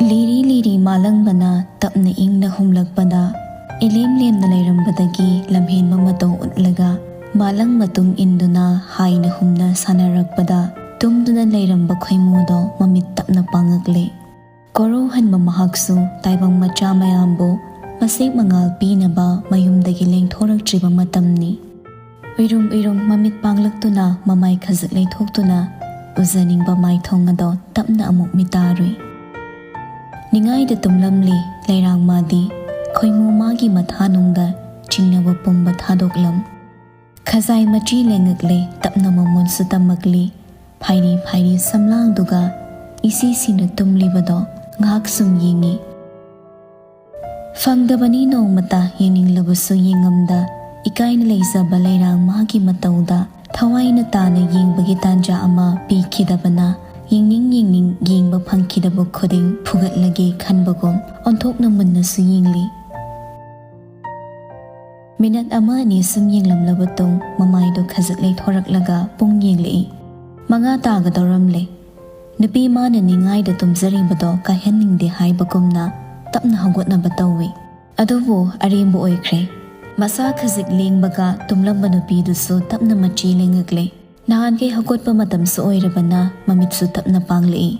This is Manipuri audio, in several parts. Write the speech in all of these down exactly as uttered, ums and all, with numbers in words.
ꯂꯤꯔꯤ ꯂꯤꯔꯤ ꯃꯥꯂꯪꯕꯅ ꯇꯞꯅ ꯏꯪꯅ ꯍꯨꯝꯂꯛꯄꯗ, ꯏꯂꯦꯝ ꯂꯦꯝꯅ ꯂꯩꯔꯝꯕꯗꯒꯤ ꯂꯝꯍꯦꯟꯕ ꯃꯇꯧ ꯎꯠꯂꯒ, ꯃꯥꯂꯪ ꯃꯇꯨꯡ ꯏꯟꯗꯨꯅ ꯍꯥꯏꯅ ꯍꯨꯝꯅ ꯁꯥꯟꯅꯔꯛꯄꯗ, ꯇꯨꯝꯗꯨꯅ ꯂꯩꯔꯝꯕ ꯈꯣꯏꯃꯨꯗꯣ ꯃꯃꯤꯠ ꯇꯞꯅ ꯄꯥꯡꯉꯛꯂꯦ꯫ ꯀꯣꯔꯧꯍꯟꯕ ꯃꯍꯥꯛꯁꯨ ꯇꯥꯏꯕꯪ ꯃꯆꯥ ꯃꯌꯥꯝꯕꯨ ꯃꯁꯦꯛ ꯃꯉꯥꯜ ꯄꯤꯅꯕ ꯃꯌꯨꯝꯗꯒꯤ ꯂꯦꯡꯊꯣꯔꯛꯇ꯭ꯔꯤꯕ ꯃꯇꯝꯅꯤ꯫ ꯎꯏꯔꯨꯝ ꯎꯏꯔꯨꯝ ꯃꯃꯤꯠ ꯄꯥꯡꯂꯛꯇꯨꯅ, ꯃꯃꯥꯏ ꯈꯖꯤꯛ ꯂꯩꯊꯣꯛꯇꯨꯅ ꯎꯖꯅꯤꯡꯕ ꯃꯥꯏꯊꯣꯡ ꯑꯗꯣ ꯇꯞꯅ ꯑꯃꯨꯛ ꯃꯤꯇꯥꯔꯨꯏ꯫ ꯅꯤꯡꯉꯥꯏꯗ ꯇꯨꯝꯂꯝꯂꯤ ꯂꯩꯔꯥꯡ ꯃꯥꯗꯤ, ꯈꯣꯏꯃꯨ ꯃꯥꯒꯤ ꯃꯊꯥꯅꯨꯡꯗ ꯆꯤꯡꯅꯕ ꯄꯨꯝꯕ ꯊꯥꯗꯣꯛꯂꯝ꯫ ꯈꯖꯥꯏ ꯃꯆꯤ ꯂꯦꯡꯉꯛꯂꯦ, ꯇꯞꯅ ꯃꯃꯣꯟꯁꯨ ꯇꯝꯃꯛꯂꯤ꯫ ꯐꯥꯏꯔꯤ ꯐꯥꯏꯔꯤ ꯁꯝꯂꯥꯡꯗꯨꯒ ꯏꯁꯤ ꯁꯤꯅ ꯇꯨꯝꯂꯤꯕꯗꯣ ꯉꯥꯏꯍꯥꯛ ꯁꯨꯝ ꯌꯦꯡꯉꯤ꯫ ꯐꯪꯗꯕꯅꯤ ꯅꯣꯡꯃꯇ, ꯌꯦꯡꯅꯤꯡꯂꯕꯁꯨ ꯌꯦꯡꯉꯝꯗ, ꯏꯀꯥꯏꯅ ꯂꯩꯖꯕ ꯂꯩꯔꯥꯡ ꯃꯥꯒꯤ ꯃꯇꯧꯗ ꯊꯋꯥꯏꯅ ꯇꯥꯅ ꯌꯦꯡꯕꯒꯤ ꯇꯥꯟꯖꯥ ꯑꯃ ꯄꯤꯈꯤꯗꯕꯅ, ꯌꯦꯡꯅꯤꯡ ꯌꯦꯡꯅꯤꯡ ꯌꯦꯡꯕ ꯐꯪꯈꯤꯗꯕ ꯈꯨꯗꯤꯡ ꯐꯨꯒꯠꯂꯒꯦ ꯈꯟꯕꯒꯨꯝ ꯑꯣꯟꯊꯣꯛꯅ ꯃꯨꯟꯅꯁꯨ ꯌꯦꯡꯂꯤ꯫ ꯃꯤꯅꯠ ꯑꯃ ꯑꯅꯤ ꯁꯨꯝ ꯌꯦꯡꯂꯝꯂꯕ ꯇꯨꯡ ꯃꯃꯥꯏꯗꯨ ꯈꯖꯤꯛ ꯂꯩꯊꯣꯔꯛꯂꯒ ꯄꯨꯡ ꯌꯦꯡꯂꯛꯏ꯫ ꯃꯉꯥ ꯇꯥꯒꯗꯧꯔꯝꯂꯦ꯫ ꯅꯨꯄꯤ ꯃꯥꯅ ꯅꯤꯡꯉꯥꯏꯗ ꯇꯨꯝꯖꯔꯤꯕꯗꯣ ꯀꯥꯏꯍꯟꯅꯤꯡꯗꯦ ꯍꯥꯏꯕꯒꯨꯝꯅ ꯇꯞꯅ ꯍꯧꯒꯠꯅꯕ ꯇꯧꯏ꯫ ꯑꯗꯨꯕꯨ ꯑꯔꯦꯝꯕ ꯑꯣꯏꯈ꯭ꯔꯦ꯫ ꯃꯁꯥ ꯈꯖꯤꯛ ꯂꯦꯡꯕꯒ ꯇꯨꯝꯂꯝꯕ ꯅꯨꯄꯤꯗꯨꯁꯨ ꯇꯞꯅ ꯃꯆꯤ ꯂꯦꯡꯉꯛꯂꯦ꯫ ꯅꯍꯥꯟꯈꯩ ꯍꯧꯒꯠꯄ ꯃꯇꯝꯁꯨ ꯑꯣꯏꯔꯕꯅ ꯃꯃꯤꯠꯁꯨ ꯇꯞꯅ ꯄꯥꯡꯂꯛꯏ꯫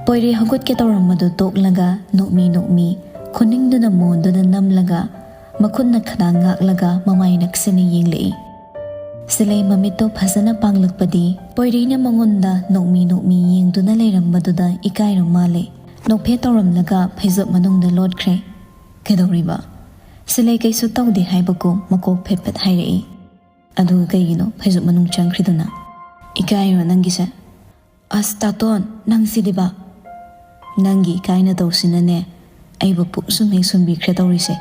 ꯄꯣꯏꯔꯩ ꯍꯧꯒꯠꯀꯦ ꯇꯧꯔꯝꯕꯗꯨ ꯇꯣꯛꯂꯒ ꯅꯣꯛꯃꯤ ꯅꯣꯛꯃꯤ ꯈꯨꯅꯤꯡꯗꯨꯅ ꯃꯣꯟꯗꯨꯗ ꯅꯝꯂꯒ ꯃꯈꯨꯠꯅ ꯈꯗꯥꯡ ꯉꯥꯛꯂꯒ ꯃꯃꯥꯏ ꯅꯛꯁꯤꯟꯅ ꯌꯦꯡꯂꯛꯏ꯫ ꯁꯤꯂꯩ ꯃꯃꯤꯠꯇꯣ ꯐꯖꯅ ꯄꯥꯡꯂꯛꯄꯗꯤ ꯄꯣꯏꯔꯩꯅ ꯃꯉꯣꯟꯗ ꯅꯣꯛꯃꯤ ꯅꯣꯛꯃꯤ ꯌꯦꯡꯗꯨꯅ ꯂꯩꯔꯝꯕꯗꯨꯗ ꯏꯀꯥꯏꯔ ꯃꯥꯜꯂꯦ꯫ ꯅꯣꯛꯐꯦꯠ ꯇꯧꯔꯝꯂꯒ ꯐꯩꯖꯨꯞ ꯃꯅꯨꯡꯗ ꯂꯣꯠꯈ꯭ꯔꯦ꯫ "ꯀꯩꯗꯧꯔꯤꯕ?" "ꯁꯤꯂꯩ ꯀꯩꯁꯨ ꯇꯧꯗꯦ" ꯍꯥꯏꯕꯒꯨꯝ ꯃꯀꯣꯛ ꯐꯦꯠ ꯐꯦꯠ ꯍꯥꯏꯔꯛꯏ꯫ "ꯑꯗꯨꯒ ꯀꯩꯒꯤꯅꯣ ꯐꯩꯖꯨꯞ ꯃꯅꯨꯡ ꯆꯪꯈ꯭ꯔꯤꯗꯨꯅ?" "ꯏꯀꯥꯏꯔꯣ ꯅꯪꯒꯤꯁꯦ?" "ꯑꯁ ꯇꯥꯇꯣꯟ, ꯅꯪ ꯁꯤꯗꯤꯕ!" "ꯅꯪꯒꯤ ꯏꯀꯥꯏꯅ ꯇꯧꯁꯤꯅꯅꯦ ꯑꯩꯕꯨ ꯄꯨꯛ ꯁꯨꯝ ꯍꯦꯛ ꯁꯨꯝꯕꯤꯈ꯭ꯔꯦ ꯇꯧꯔꯤꯁꯦ꯫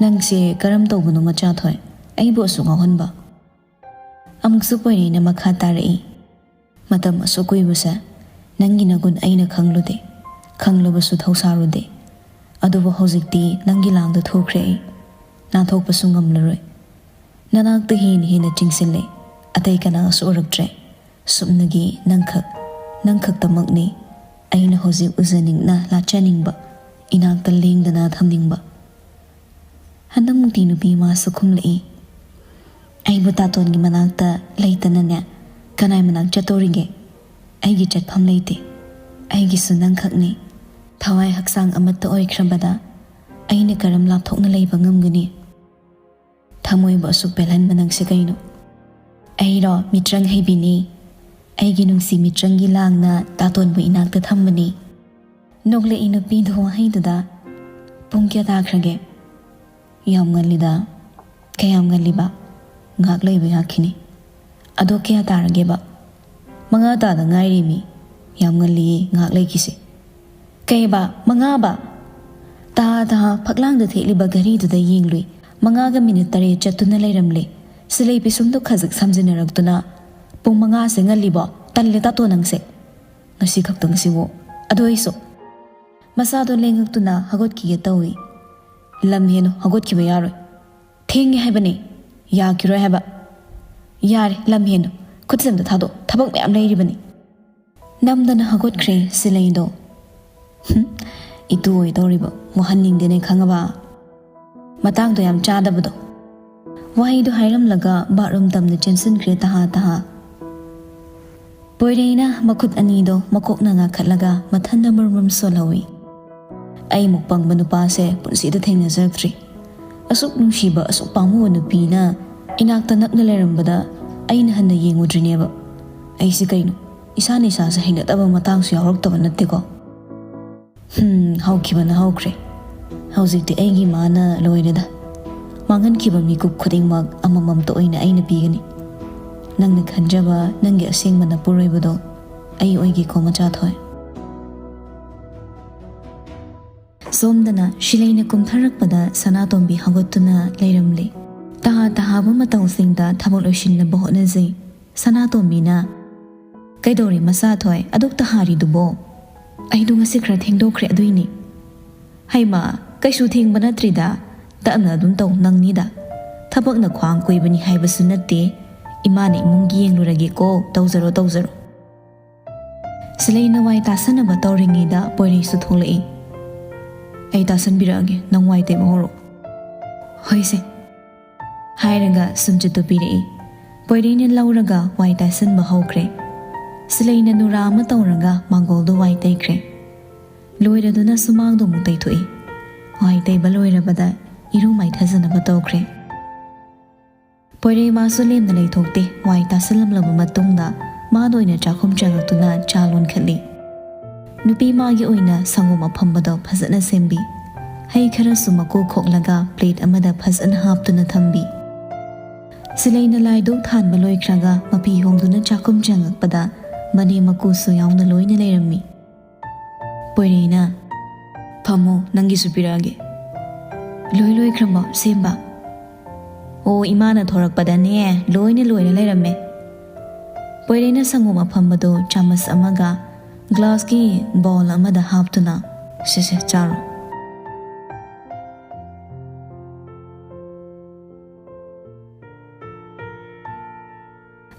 ꯅꯪꯁꯦ ꯀꯔꯝ ꯇꯧꯕꯅꯣ ꯃꯆꯥꯊꯣꯏ, ꯑꯩꯕꯨ ꯑꯁꯨꯛ ꯉꯥꯎꯍꯟꯕ?" ꯑꯃꯨꯛꯁꯨ ꯄꯣꯏꯔꯩꯅ ꯃꯈꯥ ꯇꯥꯔꯛꯏ꯫ "ꯃꯇꯝ ꯑꯁꯨꯛ ꯀꯨꯏꯕꯁꯦ ꯅꯪꯒꯤ ꯅꯒꯨꯟ ꯑꯩꯅ ꯈꯪꯂꯨꯗꯦ, ꯈꯪꯂꯕꯁꯨ ꯊꯧꯁꯥꯔꯨꯗꯦ꯫ ꯑꯗꯨꯕꯨ ꯍꯧꯖꯤꯛꯇꯤ ꯅꯪꯒꯤ ꯂꯥꯡꯗ ꯊꯣꯛꯈ꯭ꯔꯦ ꯑꯩ꯫ ꯅꯥꯟꯊꯣꯛꯄꯁꯨ ꯉꯝꯂꯔꯣꯏ꯫ ꯅꯅꯥꯛꯇ ꯍꯦꯟꯅ ꯍꯦꯟꯅ ꯆꯤꯡꯁꯤꯜꯂꯦ꯫ ꯑꯇꯩ ꯀꯅꯥꯁꯨ ꯎꯔꯛꯇ꯭ꯔꯦ꯫ ꯁꯨꯞꯅꯒꯤ ꯅꯪꯈꯛ, ꯅꯪꯈꯛꯇꯃꯛꯅꯤ ꯑꯩꯅ ꯍꯧꯖꯤꯛ ꯎꯖꯅꯤꯡꯅ ꯂꯥꯠꯆꯅꯤꯡꯕ, ꯏꯅꯥꯛꯇ ꯂꯦꯡꯗꯅ ꯊꯝꯅꯤꯡꯕ꯫ ꯍꯟꯗꯛꯃꯨꯛꯇꯤ ꯅꯨꯄꯤ ꯑꯃꯁꯨ ꯈꯨꯝꯂꯛꯏ, "ꯑꯩꯕꯨ ꯇꯥꯇꯣꯟꯒꯤ ꯃꯅꯥꯛꯇ ꯂꯩꯇꯅꯅꯦ ꯀꯅꯥꯏ ꯃꯅꯥꯛ ꯆꯠꯇꯧꯔꯤꯒꯦ? ꯑꯩꯒꯤ ꯆꯠꯐꯝ ꯂꯩꯇꯦ꯫ ꯑꯩꯒꯤꯁꯨ ꯅꯪꯈꯛꯅꯤ꯫ ꯊꯋꯥꯏ ꯍꯛꯆꯥꯡ ꯑꯃꯠꯇ ꯑꯣꯏꯈ꯭ꯔꯕꯗ ꯑꯩꯅ ꯀꯔꯝ ꯂꯥꯞꯊꯣꯛꯅ ꯂꯩꯕ ꯉꯝꯒꯅꯤ? ꯊꯃꯣꯏꯕꯨ ꯑꯁꯨꯛ ꯄꯦꯜꯍꯟꯕ ꯅꯪꯁꯦ ꯀꯩꯅꯣ?" ꯑꯩꯔꯣ ꯃꯤꯇ꯭ꯔꯪ ꯍꯩꯕꯤꯅꯤ꯫ ꯑꯩꯒꯤ ꯅꯨꯡꯁꯤ ꯃꯤꯇ꯭ꯔꯪꯒꯤ ꯂꯥꯡꯅ ꯇꯥꯇꯣꯟꯕꯨ ꯏꯅꯥꯛꯇ ꯊꯝꯕꯅꯤ꯫ ꯅꯣꯛꯂꯛꯏ ꯅꯨꯄꯤꯗꯨ ꯋꯥꯍꯩꯗꯨꯗ꯫ "ꯄꯨꯡ ꯀꯌꯥ ꯇꯥꯈ꯭ꯔꯒꯦ?" "ꯌꯥꯝ ꯉꯜꯂꯤꯗ꯫" "ꯀꯌꯥꯝ ꯉꯜꯂꯤꯕ?" "ꯉꯥꯏꯍꯥꯛ ꯂꯩꯕ ꯌꯥꯈꯤꯅꯤ꯫" "ꯑꯗꯣ ꯀꯌꯥ ꯇꯥꯔꯒꯦꯕ?" "ꯃꯉꯥ ꯇꯥꯗ ꯉꯥꯏꯔꯤꯃꯤ꯫" "ꯌꯥꯝ ꯉꯜꯂꯤꯌꯦ, ꯉꯥꯏꯍꯥꯛ ꯂꯩꯈꯤꯁꯦ꯫" "ꯀꯩꯕ? ꯃꯉꯥꯕ?" ꯇꯍꯥ ꯇꯍꯥ ꯐꯛꯂꯥꯡꯗ ꯊꯦꯠꯂꯤꯕ ꯘꯔꯤꯗꯨꯗ ꯌꯦꯡꯂꯨꯏ꯫ ꯃꯉꯥꯒ ꯃꯤꯅꯤꯠ ꯇꯔꯦꯠ ꯆꯠꯇꯨꯅ ꯂꯩꯔꯝꯂꯦ꯫ ꯁꯤꯂꯩ ꯄꯤꯁꯨꯝꯗꯨ ꯈꯖꯤꯛ ꯁꯝꯖꯤꯟꯅꯔꯛꯇꯨꯅ, "ꯄꯨꯡ ꯃꯉꯥꯁꯦ ꯉꯜꯂꯤꯕꯣ? ꯇꯜꯂꯦ ꯇꯥꯇꯣ ꯅꯪꯁꯦ꯫ ꯉꯁꯤ ꯈꯛꯇꯪꯁꯤꯕꯨ꯫ ꯑꯗꯣ ꯑꯩꯁꯨ꯫" ꯃꯁꯥꯗꯣ ꯂꯦꯡꯉꯛꯇꯨꯅ ꯍꯧꯒꯠꯈꯤꯒꯦ ꯇꯧꯏ꯫ "ꯂꯝ ꯍꯦꯟꯅꯨ, ꯍꯧꯒꯠꯈꯤꯕ ꯌꯥꯔꯣꯏ꯫ ꯊꯦꯡꯉꯦ ꯍꯥꯏꯕꯅꯦ, ꯌꯥꯈꯤꯔꯣꯏ ꯍꯥꯏꯕ꯫" "ꯌꯥꯔꯦ, ꯂꯝ ꯍꯦꯟꯅꯨ꯫ ꯈꯨꯠꯁꯦ ꯑꯝꯇ ꯊꯥꯗꯣꯛ, ꯊꯕꯛ ꯃꯌꯥꯝ ꯂꯩꯔꯤꯕꯅꯤ꯫" ꯅꯝꯗꯅ ꯍꯧꯒꯠꯈ꯭ꯔꯦ ꯁꯤꯂꯩꯗꯣ꯫ "ꯍꯨꯝ, ꯏꯇꯨ ꯑꯣꯏꯗꯧꯔꯤꯕ, ꯋꯥꯍꯟꯅꯤꯡꯗꯦꯅꯦ ꯈꯪꯉꯕ?" ꯃꯇꯥꯡꯗꯣ ꯌꯥꯝ ꯆꯥꯗꯕꯗꯣ꯫ ꯋꯥꯍꯩꯗꯣ ꯍꯥꯏꯔꯝꯂꯒ ꯕꯥꯠꯔꯨꯝ ꯇꯝꯅ ꯆꯦꯟꯁꯤꯟꯈ꯭ꯔꯦ ꯇꯍꯥ ꯇꯍꯥ꯫ ꯄꯣꯏꯔꯩꯅ ꯃꯈꯨꯠ ꯑꯅꯤꯗꯣ ꯃꯀꯣꯛꯅ ꯉꯥꯈꯠꯂꯒ ꯃꯊꯟꯗ ꯃꯔꯨꯝ ꯃꯔꯨꯝ ꯁꯣꯜꯍꯧꯏ꯫ "ꯑꯩꯃꯨꯛ ꯄꯪꯕ ꯅꯨꯄꯥꯁꯦ ꯄꯨꯟꯁꯤꯗ ꯊꯦꯡꯅꯖꯔꯛꯇ꯭ꯔꯤ꯫ ꯑꯁꯨꯛ ꯅꯨꯡꯁꯤꯕ, ꯑꯁꯨꯛ ꯄꯥꯝꯃꯨꯕ ꯅꯨꯄꯤꯅ ꯏꯅꯥꯛꯇ ꯅꯛꯅ ꯂꯩꯔꯝꯕꯗ ꯑꯩꯅ ꯍꯟꯅ ꯌꯦꯡꯉꯨꯗ꯭ꯔꯤꯅꯦꯕ꯫ ꯑꯩꯁꯦ ꯀꯩꯅꯣ, ꯏꯁꯥꯅ ꯏꯁꯥꯁꯦ ꯍꯩꯅꯗꯕ ꯃꯇꯥꯡꯁꯨ ꯌꯥꯎꯔꯛꯇꯕ ꯅꯠꯇꯦꯀꯣ?" ꯍꯝ, ꯍꯧꯈꯤꯕꯅ ꯍꯧꯈ꯭ꯔꯦ꯫ ꯍꯧꯖꯤꯛꯇꯤ ꯑꯩꯒꯤ ꯃꯥꯅ ꯂꯣꯏꯔꯦꯗ꯫ ꯃꯥꯡꯍꯟꯈꯤꯕ ꯃꯤꯀꯨꯞ ꯈꯨꯗꯤꯡꯃꯛ ꯑꯃꯃꯝꯇ ꯑꯣꯏꯅ ꯑꯩꯅ ꯄꯤꯒꯅꯤ꯫ ꯅꯪꯅ ꯈꯟꯖꯕ ꯅꯪꯒꯤ ꯑꯁꯦꯡꯕ ꯅꯄꯨꯔꯣꯏꯕꯗꯣ ꯑꯩ ꯑꯣꯏꯒꯦꯀꯣ, ꯃꯆꯥꯊꯣꯏ꯫ ꯁꯣꯝꯗꯅ ꯁꯤꯂꯩꯅ ꯀꯨꯝꯊꯔꯛꯄꯗ ꯁꯅꯥꯇꯣꯝꯕꯤ ꯍꯧꯒꯠꯇꯨꯅ ꯂꯩꯔꯝꯂꯦ꯫ ꯇꯍꯥ ꯇꯍꯥꯕ ꯃꯇꯧꯁꯤꯡꯗ ꯊꯕꯛ ꯂꯣꯏꯁꯤꯟꯅꯕ ꯍꯣꯠꯅꯖꯩ꯫ ꯁꯅꯥꯇꯣꯝꯕꯤꯅ, "ꯀꯩꯗꯧꯔꯦ ꯃꯆꯥꯊꯣꯏ, ꯑꯗꯨꯛ ꯇꯍꯥꯔꯤꯗꯨꯕꯣ?" "ꯑꯩꯗꯣ ꯉꯁꯤ ꯈꯔ ꯊꯦꯡꯗꯣꯛꯈ꯭ꯔꯦ, ꯑꯗꯨꯏꯅꯦ꯫" "ꯍꯩꯃꯥ, ꯀꯩꯁꯨ ꯊꯦꯡꯕ ꯅꯠꯇ꯭ꯔꯤꯗ, ꯇꯞꯅ ꯑꯗꯨꯝ ꯇꯧ, ꯅꯪꯅꯤꯗ꯫ ꯊꯕꯛꯅ ꯈ꯭ꯋꯥꯡ ꯀꯣꯏꯕꯅꯤ ꯍꯥꯏꯕꯁꯨ ꯅꯠꯇꯦ꯫ ꯏꯃꯥꯅ ꯏꯃꯨꯡꯒꯤ ꯌꯦꯡꯂꯨꯔꯒꯦꯀꯣ, ꯇꯧꯖꯔꯣ, ꯇꯧꯖꯔꯣ꯫" ꯁꯤꯂꯩꯅ ꯋꯥꯏ ꯇꯥꯁꯟꯅꯕ ꯇꯧꯔꯤꯉꯩꯗ ꯄꯣꯏꯔꯩꯁꯨ ꯊꯣꯛꯂꯛꯏ꯫ "ꯑꯩ ꯇꯥꯁꯟꯕꯤꯔꯛꯑꯒꯦ, ꯅꯪ ꯋꯥꯏ ꯇꯩꯕ ꯍꯧꯔꯣ꯫" "ꯍꯣꯏꯁꯦ," ꯍꯥꯏꯔꯒ ꯁꯨꯝꯆꯤꯠꯇꯨ ꯄꯤꯔꯛꯏ꯫ ꯄꯣꯏꯔꯩꯅ ꯂꯧꯔꯒ ꯋꯥꯏ ꯇꯥꯁꯟꯕ ꯍꯧꯈ꯭ꯔꯦ꯫ ꯁꯤꯂꯩꯅ ꯅꯨꯔꯥ ꯑꯃ ꯇꯧꯔꯒ ꯃꯥꯡꯒꯣꯜꯗꯨ ꯋꯥꯏ ꯇꯩꯈ꯭ꯔꯦ꯫ ꯂꯣꯏꯔꯗꯨꯅ ꯁꯨꯃꯥꯡꯗꯨ ꯑꯃꯨꯛ ꯇꯩꯊꯣꯛꯏ꯫ ꯋꯥꯏ ꯇꯩꯕ ꯂꯣꯏꯔꯕꯗ ꯏꯔꯨ ꯃꯥꯏꯊꯖꯅꯕ ꯇꯧꯈ꯭ꯔꯦ꯫ ꯄꯣꯏꯔꯩ ꯃꯥꯁꯨ ꯂꯦꯝꯅ ꯂꯩꯊꯣꯛꯇꯦ꯫ ꯋꯥꯏ ꯇꯥꯁꯜꯂꯝꯂꯕ ꯃꯇꯨꯡꯗ ꯃꯥꯅ ꯑꯣꯏꯅ ꯆꯥꯛꯈꯨꯝ ꯆꯪꯉꯛꯇꯨꯅ ꯆꯥ ꯂꯣꯟꯈꯠꯂꯤ꯫ ꯅꯨꯄꯤ ꯃꯥꯒꯤ ꯑꯣꯏꯅ ꯁꯪꯒꯣꯝ ꯑꯐꯝꯕꯗꯣ ꯐꯖꯅ ꯁꯦꯝꯕꯤ꯫ ꯍꯩ ꯈꯔꯁꯨ ꯃꯀꯨ ꯈꯣꯛꯂꯒ ꯄ꯭ꯂꯦꯠ ꯑꯃꯗ ꯐꯖꯅ ꯍꯥꯞꯇꯨꯅ ꯊꯝꯕꯤ꯫ ꯁꯤꯂꯩꯅ ꯂꯥꯏꯗꯨꯛ ꯊꯥꯟꯕ ꯂꯣꯏꯈ꯭ꯔꯒ ꯃꯐꯤ ꯍꯣꯡꯗꯨꯅ ꯆꯥꯛꯈꯨꯝ ꯆꯪꯉꯛꯄꯗ ꯃꯅꯦ ꯃꯀꯨꯁꯨ ꯌꯥꯎꯅ ꯂꯣꯏꯅ ꯂꯩꯔꯝꯃꯤ꯫ ꯄꯣꯏꯔꯩꯅ, "ꯐꯝꯃꯣ, ꯅꯪꯒꯤꯁꯨ ꯄꯤꯔꯛꯑꯒꯦ꯫" "ꯂꯣꯏ ꯂꯣꯏꯈ꯭ꯔꯕꯣ ꯁꯦꯝꯕ?" "ꯑꯣ, ꯏꯃꯥꯅ ꯊꯣꯔꯛꯄꯗꯅꯦ ꯂꯣꯏꯅ ꯂꯣꯏꯔ ꯂꯩꯔꯝꯃꯦ꯫" ꯄꯣꯏꯔꯩꯅ ꯁꯪꯒꯣꯝ ꯑꯐꯝꯕꯗꯣ ꯆꯥꯃꯁ ꯑꯃꯒ ꯒ꯭ꯂꯥꯁꯀꯤ ꯕꯥꯎꯜ ꯑꯃꯗ ꯍꯥꯞꯇꯨꯅ, "ꯁꯦ ꯁꯦ, ꯆꯥꯔꯣ꯫"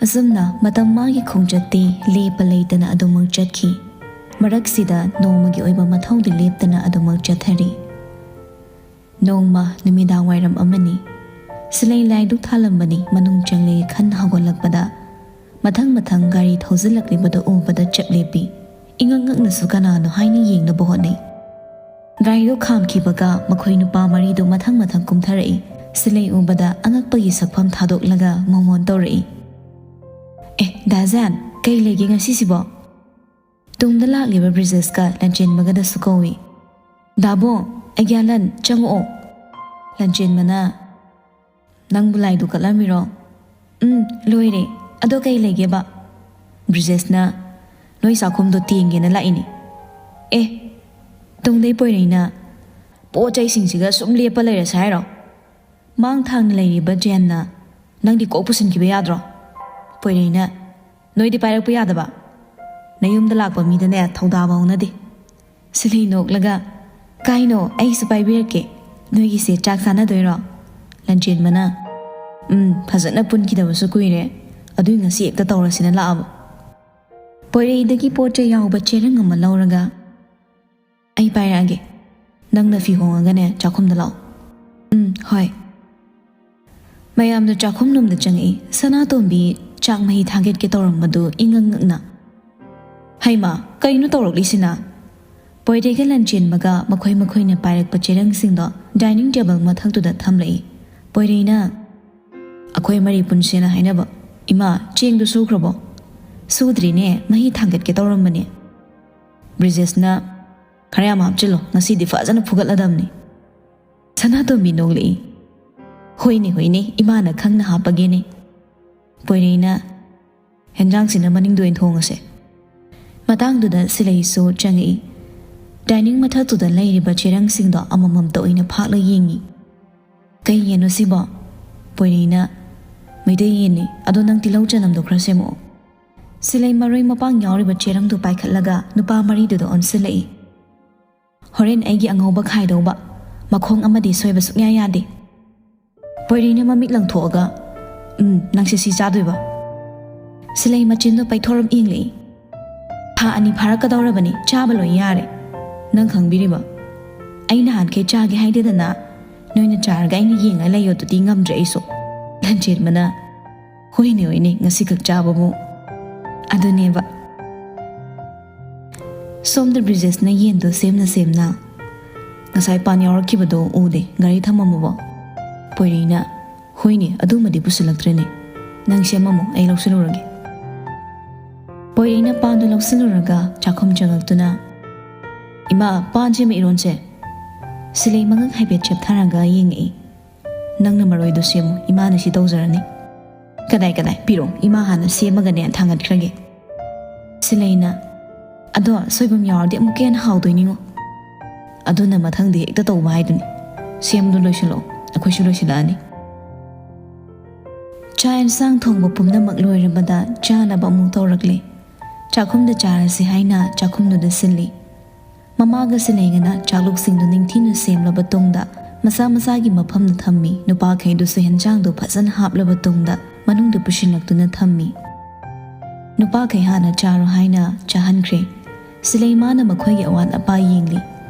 ꯑꯁꯨꯝꯅ ꯃꯇꯝ ꯃꯥꯒꯤ ꯈꯣꯡꯆꯠꯇꯤ ꯂꯦꯞꯄ ꯂꯩꯇꯅ ꯑꯗꯨꯃꯛ ꯆꯠꯈꯤ꯫ ꯃꯔꯛꯁꯤꯗ ꯅꯣꯡꯃꯒꯤ ꯑꯣꯏꯕ ꯃꯊꯧꯗꯤ ꯂꯦꯞꯇꯅ ꯑꯗꯨꯃꯛ ꯆꯠꯊꯔꯤ꯫ ꯅꯣꯡꯃ ꯅꯨꯃꯤꯗꯥꯡ ꯋꯥꯏꯔꯝ ꯑꯃꯅꯤ꯫ ꯁꯤꯂꯩ ꯂꯥꯏꯗꯨꯛ ꯊꯥꯜꯂꯝꯕꯅꯤ ꯃꯅꯨꯡ ꯆꯪꯂꯦ ꯈꯟ ꯍꯧꯒꯠꯂꯛꯄꯗ ꯃꯊꯪ ꯃꯊꯪ ꯒꯥꯔꯤ ꯊꯧꯖꯤꯜꯂꯛꯂꯤꯕꯗꯨ ꯎꯕꯗ ꯆꯞ ꯂꯦꯞꯄꯤ꯫ ꯏꯉꯛ ꯉꯛꯅꯁꯨ ꯀꯅꯥꯅꯣ ꯍꯥꯏꯅ ꯌꯦꯡꯅꯕ ꯍꯣꯠꯅꯩ꯫ ꯒꯥꯔꯤꯗꯨ ꯈꯥꯝꯈꯤꯕꯒ ꯃꯈꯣꯏ ꯅꯨꯄꯥ ꯃꯔꯤꯗꯨ ꯃꯊꯪ ꯃꯊꯪ ꯀꯨꯝꯊꯔꯛꯏ꯫ ꯁꯤꯂꯩ ꯎꯕꯗ ꯑꯉꯛꯄꯒꯤ ꯁꯛꯐꯝ ꯊꯥꯗꯣꯛꯂꯒ ꯃꯣꯃꯣꯟ ꯇꯧꯔꯛꯏ꯫ "ꯑꯦ, ꯗꯥ ꯖꯥꯟ, ꯀꯩ ꯂꯩꯒꯦ ꯉꯁꯤꯁꯤꯕꯣ?" ꯇꯨꯡꯗ ꯂꯥꯛꯂꯤꯕ ꯕ꯭ꯔꯤꯖꯦꯁꯀ ꯂꯟꯆꯦꯟꯕꯒꯗꯁꯨ ꯀꯧꯏ꯫ "ꯗꯥꯕꯣ, ꯑꯩꯒ꯭ꯌꯥꯂꯟ, ꯆꯪꯉꯛꯑꯣ꯫" ꯂꯟꯆꯦꯟꯕꯅ, "ꯅꯪꯕꯨ ꯂꯥꯏꯗꯨ ꯀꯠꯂꯝꯃꯤꯔꯣ?" "ꯎꯝ, ꯂꯣꯏꯔꯦ꯫ ꯑꯗꯣ ꯀꯩ ꯂꯩꯒꯦꯕ?" ꯕ꯭ꯔꯤꯖꯦꯁꯅ, "ꯅꯣꯏ ꯆꯥꯛꯈꯨꯝꯗꯣ ꯇꯦꯡꯒꯦꯅ ꯂꯥꯛꯏꯅꯦ꯫" "ꯑꯦ?" ꯇꯨꯡꯗꯩ ꯄꯣꯏꯔꯩꯅ, "ꯄꯣꯠ ꯆꯩꯁꯤꯡꯁꯤꯒ ꯁꯨꯝ ꯂꯦꯞꯄ ꯂꯩꯔꯁꯦ ꯍꯥꯏꯔꯣ?" ꯃꯥꯡ ꯊꯥꯡꯅ ꯂꯩꯔꯤꯕ ꯖꯦꯟꯅ, "ꯅꯪꯗꯤ ꯀꯣꯛ ꯄꯨꯁꯤꯟꯈꯤꯕ ꯌꯥꯗ꯭ꯔꯣ?" ꯄꯣꯏꯔꯩꯅ, "ꯅꯣꯏꯗꯤ ꯄꯥꯏꯔꯛꯄ ꯌꯥꯗꯕ? ꯅꯌꯨꯝꯗ ꯂꯥꯛꯄ ꯃꯤꯗꯅꯦ ꯊꯧꯗꯥꯕ ꯍꯧꯅꯗꯦ꯫" ꯁꯤꯂꯩ ꯅꯣꯛꯂꯒ, "ꯀꯥꯏꯅꯣ, ꯑꯩꯁꯨ ꯄꯥꯏꯕꯤꯔꯛꯀꯦ꯫ ꯅꯣꯏꯒꯤꯁꯦ ꯆꯥꯛ ꯆꯥꯅꯗꯣꯏꯔꯣ?" ꯂꯟꯆꯦꯟꯕꯅ, "ꯎꯝ, ꯐꯖꯅ ꯄꯨꯟꯈꯤꯗꯕꯁꯨ ꯀꯨꯏꯔꯦ꯫ ꯑꯗꯨꯏ ꯉꯁꯤ ꯍꯦꯛꯇ ꯇꯧꯔꯁꯤꯅ ꯂꯥꯛꯑꯕ꯫" ꯄꯣꯏꯔꯩꯗꯒꯤ ꯄꯣꯠ ꯆꯩ ꯌꯥꯎꯕ ꯆꯦꯔꯪ ꯑꯃ ꯂꯧꯔꯒ, "ꯑꯩ ꯄꯥꯏꯔꯛꯑꯒꯦ, ꯅꯪꯅ ꯐꯤ ꯍꯣꯡꯉꯒꯅꯦ ꯆꯥꯛꯈꯨꯝꯗ ꯂꯥꯛꯑꯣ꯫" "ꯎꯝ, ꯍꯣꯏ꯫" ꯃꯌꯥꯝꯗꯣ ꯆꯥꯛꯈꯨꯝꯂꯣꯝꯗ ꯆꯪꯉꯛꯏ꯫ ꯁꯅꯥꯇꯣꯝꯕꯤ ꯆꯥꯛ ꯃꯍꯤ ꯊꯥꯒꯠꯀꯦ ꯇꯧꯔꯝꯕꯗꯨ ꯏꯉꯛ ꯉꯛꯅ, "ꯍꯩꯃꯥ, ꯀꯩꯅꯣ ꯇꯧꯔꯛꯂꯤꯁꯤꯅ?" ꯄꯣꯏꯔꯩꯒ ꯂꯟꯆꯦꯟꯕꯒ ꯃꯈꯣꯏ ꯃꯈꯣꯏꯅ ꯄꯥꯏꯔꯛꯄ ꯆꯦꯔꯪꯁꯤꯡꯗꯣ ꯗꯥꯏꯅꯤꯡ ꯇꯦꯕꯜ ꯃꯊꯛꯇꯨꯗ ꯊꯝꯂꯛꯏ꯫ ꯄꯣꯏꯔꯩꯅ, "ꯑꯩꯈꯣꯏ ꯃꯔꯤ ꯄꯨꯟꯁꯦꯅ ꯍꯥꯏꯅꯕ꯫ ꯏꯃꯥ, ꯆꯦꯡꯗꯨ ꯁꯨꯈ꯭ꯔꯕꯣ?" "ꯁꯨꯗ꯭ꯔꯤꯅꯦ, ꯃꯍꯤ ꯊꯥꯡꯒꯠꯀꯦ ꯇꯧꯔꯝꯕꯅꯦ꯫" ꯕ꯭ꯔꯤꯖꯦꯁꯅ, "ꯈꯔ ꯌꯥꯝ ꯍꯥꯞꯆꯤꯜꯂꯣ, ꯉꯁꯤꯗꯤ ꯐꯖꯅ ꯐꯨꯒꯠꯂꯗꯕꯅꯤ꯫" ꯁꯅꯥꯇꯣꯝꯕꯤ ꯅꯣꯛꯂꯛꯏ꯫ "ꯍꯣꯏꯅꯦ, ꯍꯣꯏꯅꯦ, ꯏꯃꯥꯅ ꯈꯪꯅ ꯍꯥꯞꯄꯒꯦꯅꯦ꯫" ꯄꯣꯏꯔꯩꯅ, "ꯍꯦꯟꯖꯥꯡꯁꯤꯅ ꯃꯅꯤꯡꯗ ꯑꯣꯏꯅ ꯊꯣꯡꯉꯁꯦ꯫" ꯃꯇꯥꯡꯗꯨꯗ ꯁꯤꯂꯩꯁꯨ ꯆꯪꯉꯛꯏ꯫ ꯗꯥꯏꯅꯤꯡ ꯃꯊꯛꯇꯨꯗ ꯂꯩꯔꯤꯕ ꯆꯦꯔꯪꯁꯤꯡꯗꯣ ꯑꯃꯃꯝꯇ ꯑꯣꯏꯅ ꯐꯥꯛꯂ ꯌꯦꯡꯉꯤ꯫ "ꯀꯩ ꯌꯦꯟꯅꯣ ꯁꯤꯕꯣ?" ꯄꯣꯏꯔꯩꯅ, "ꯃꯩꯇꯩ ꯌꯦꯟꯅꯤ, ꯑꯗꯣ ꯅꯪ ꯇꯤꯜꯍꯧ ꯆꯅꯝꯗꯣ ꯈꯔ ꯁꯦꯝꯃꯛꯑꯣ꯫" ꯁꯤꯂꯩ ꯃꯔꯣꯏ ꯃꯄꯥꯡ ꯌꯥꯎꯔꯤꯕ ꯆꯦꯔꯪꯗꯨ ꯄꯥꯏꯈꯠꯂꯒ ꯅꯨꯄꯥ ꯃꯔꯤꯗꯨꯗ ꯑꯣꯟꯁꯤꯜꯂꯛꯏ꯫ "ꯍꯣꯔꯦꯟ ꯑꯩꯒꯤ ꯑꯉꯧꯕ ꯈꯥꯏꯗꯧꯕ, ꯃꯈꯣꯡ ꯑꯃꯗꯤ ꯁꯣꯏꯕ ꯁꯨꯡꯌꯥ ꯌꯥꯗꯦ꯫" ꯄꯣꯏꯔꯩꯅ ꯃꯃꯤꯠ ꯂꯪꯊꯣꯛꯑꯒ, "ꯎꯝ, ꯅꯪꯁꯦ ꯁꯤ ꯆꯥꯗꯣꯏꯕ?" ꯁꯤꯂꯩ ꯃꯆꯤꯟꯗꯣ ꯄꯩꯊꯣꯔꯝ ꯌꯦꯡꯂꯛꯏ꯫ "ꯊꯥ ꯑꯅꯤ ꯐꯥꯔꯛꯀꯗꯧꯔꯕꯅꯤ, ꯆꯥꯕ ꯂꯣꯏ ꯌꯥꯔꯦ꯫ ꯅꯪ ꯈꯪꯕꯤꯔꯤꯕ? ꯑꯩ ꯅꯍꯥꯟꯈꯩ ꯆꯥꯒꯦ ꯍꯥꯏꯗꯦꯗꯅ, ꯅꯣꯏꯅ ꯆꯥꯔꯒ ꯑꯩꯅ ꯌꯦꯡꯉ ꯂꯩꯌꯣꯗꯨꯗꯤ ꯉꯝꯗ꯭ꯔꯦ ꯑꯩꯁꯨ꯫" ꯂꯟꯆꯦꯟꯕꯅ, "ꯍꯣꯏꯅꯦ, ꯍꯣꯏꯅꯦ, ꯉꯁꯤꯈꯛ ꯆꯥꯕꯕꯨ꯫" ꯑꯗꯨꯅꯦꯕ꯫ ꯁꯣꯝꯗ ꯕ꯭ꯔꯤꯖꯦꯁꯅ ꯌꯦꯟꯗꯣ ꯁꯦꯝꯅ ꯁꯦꯝꯅ, "ꯉꯁꯥꯏ ꯄꯥꯟ ꯌꯥꯎꯔꯛꯈꯤꯕꯗꯣ ꯎꯗꯦ, ꯒꯥꯔꯤ ꯊꯝꯃꯝꯃꯕꯣ?" ꯄꯣꯏꯔꯩꯅ, "ꯍꯣꯏꯅꯦ, ꯑꯗꯨꯃꯗꯤ ꯄꯨꯁꯤꯜꯂꯛꯇ꯭ꯔꯦꯅꯦ꯫ ꯅꯪ ꯁꯦꯝꯃꯝꯃꯣ, ꯑꯩ ꯂꯧꯁꯤꯜꯂꯨꯔꯒꯦ꯫" ꯄꯣꯏꯔꯩꯅ ꯄꯥꯟꯗꯨ ꯂꯧꯁꯤꯜꯂꯨꯔꯒ ꯆꯥꯛꯈꯨꯝ ꯆꯪꯉꯛꯇꯨꯅ, "ꯏꯃꯥ, ꯄꯥꯟ ꯁꯦꯝꯕ ꯏꯔꯣꯟꯁꯦ꯫" ꯁꯤꯂꯩ ꯃꯉꯛ ꯍꯥꯏꯐꯦꯠ ꯆꯦꯞꯊꯔꯒ ꯌꯦꯡꯉꯛꯏ꯫ "ꯅꯪꯅ ꯃꯔꯣꯏꯗꯣ ꯁꯦꯝꯃꯨ, ꯏꯃꯥꯅ ꯁꯤ ꯇꯧꯖꯔꯅꯤ꯫" "ꯀꯗꯥꯏ, ꯀꯗꯥꯏ, ꯄꯤꯔꯛꯑꯣ, ꯏꯃꯥ ꯍꯥꯟꯅ ꯁꯦꯝꯃꯒꯅꯦ ꯊꯥꯡꯒꯠꯈ꯭ꯔꯒꯦ꯫" ꯁꯤꯂꯩꯅ, "ꯑꯗꯣ ꯁꯣꯏꯕꯨꯝ ꯌꯥꯎꯔꯗꯤ ꯑꯃꯨꯛꯀ ꯍꯦꯟꯅ ꯍꯥꯎꯗꯣꯏꯅꯤꯉꯣ꯫" "ꯑꯗꯨꯅ ꯃꯊꯪꯗꯤ ꯍꯦꯛꯇ ꯇꯧꯕ ꯍꯥꯏꯗꯨꯅꯤ꯫ ꯁꯦꯝꯕꯗꯣ ꯂꯣꯏꯁꯤꯜꯂꯛꯑꯣ, ꯑꯩꯈꯣꯏꯁꯨ ꯂꯣꯏꯁꯤꯜꯂꯛꯑꯅꯤ꯫" ꯆꯥꯛ ꯌꯦꯟꯁꯥꯡ ꯊꯣꯡꯕ ꯄꯨꯝꯅꯃꯛ ꯂꯣꯏꯔꯕꯗ ꯆꯥꯅꯕ ꯑꯃꯨꯛ ꯇꯧꯔꯛꯂꯦ꯫ ꯆꯥꯛꯈꯨꯝꯗ ꯆꯥꯔꯁꯤ ꯍꯥꯏꯅ ꯆꯥꯛꯈꯨꯝꯗꯨꯗ ꯁꯤꯜꯂꯤ꯫ ꯃꯃꯥꯒ ꯁꯤꯂꯩꯒꯅ ꯆꯥꯛꯂꯨꯛꯁꯤꯡꯗꯨ ꯅꯤꯡꯊꯤꯅ ꯁꯦꯝꯂꯕ ꯇꯨꯡꯗ ꯃꯁꯥ ꯃꯁꯥꯒꯤ ꯃꯐꯝꯗ ꯊꯝꯃꯤ꯫ ꯅꯨꯄꯥꯈꯩꯗꯨꯁꯨ ꯍꯦꯟꯖꯥꯡꯗꯨ ꯐꯖꯅ ꯍꯥꯞꯂꯕ ꯇꯨꯡꯗ ꯃꯅꯨꯡꯗ ꯄꯨꯁꯤꯜꯂꯛꯇꯨꯅ ꯊꯝꯃꯤ꯫ ꯅꯨꯄꯥꯈꯩ ꯍꯥꯟꯅ ꯆꯥꯔꯣ ꯍꯥꯏꯅ ꯆꯥꯍꯟꯈ꯭ꯔꯦ꯫ ꯁꯤꯂꯩ ꯃꯥꯅ ꯃꯈꯣꯏꯒꯤ ꯑꯋꯥꯠ ꯑꯄꯥ ꯌꯦꯡꯂꯤ꯫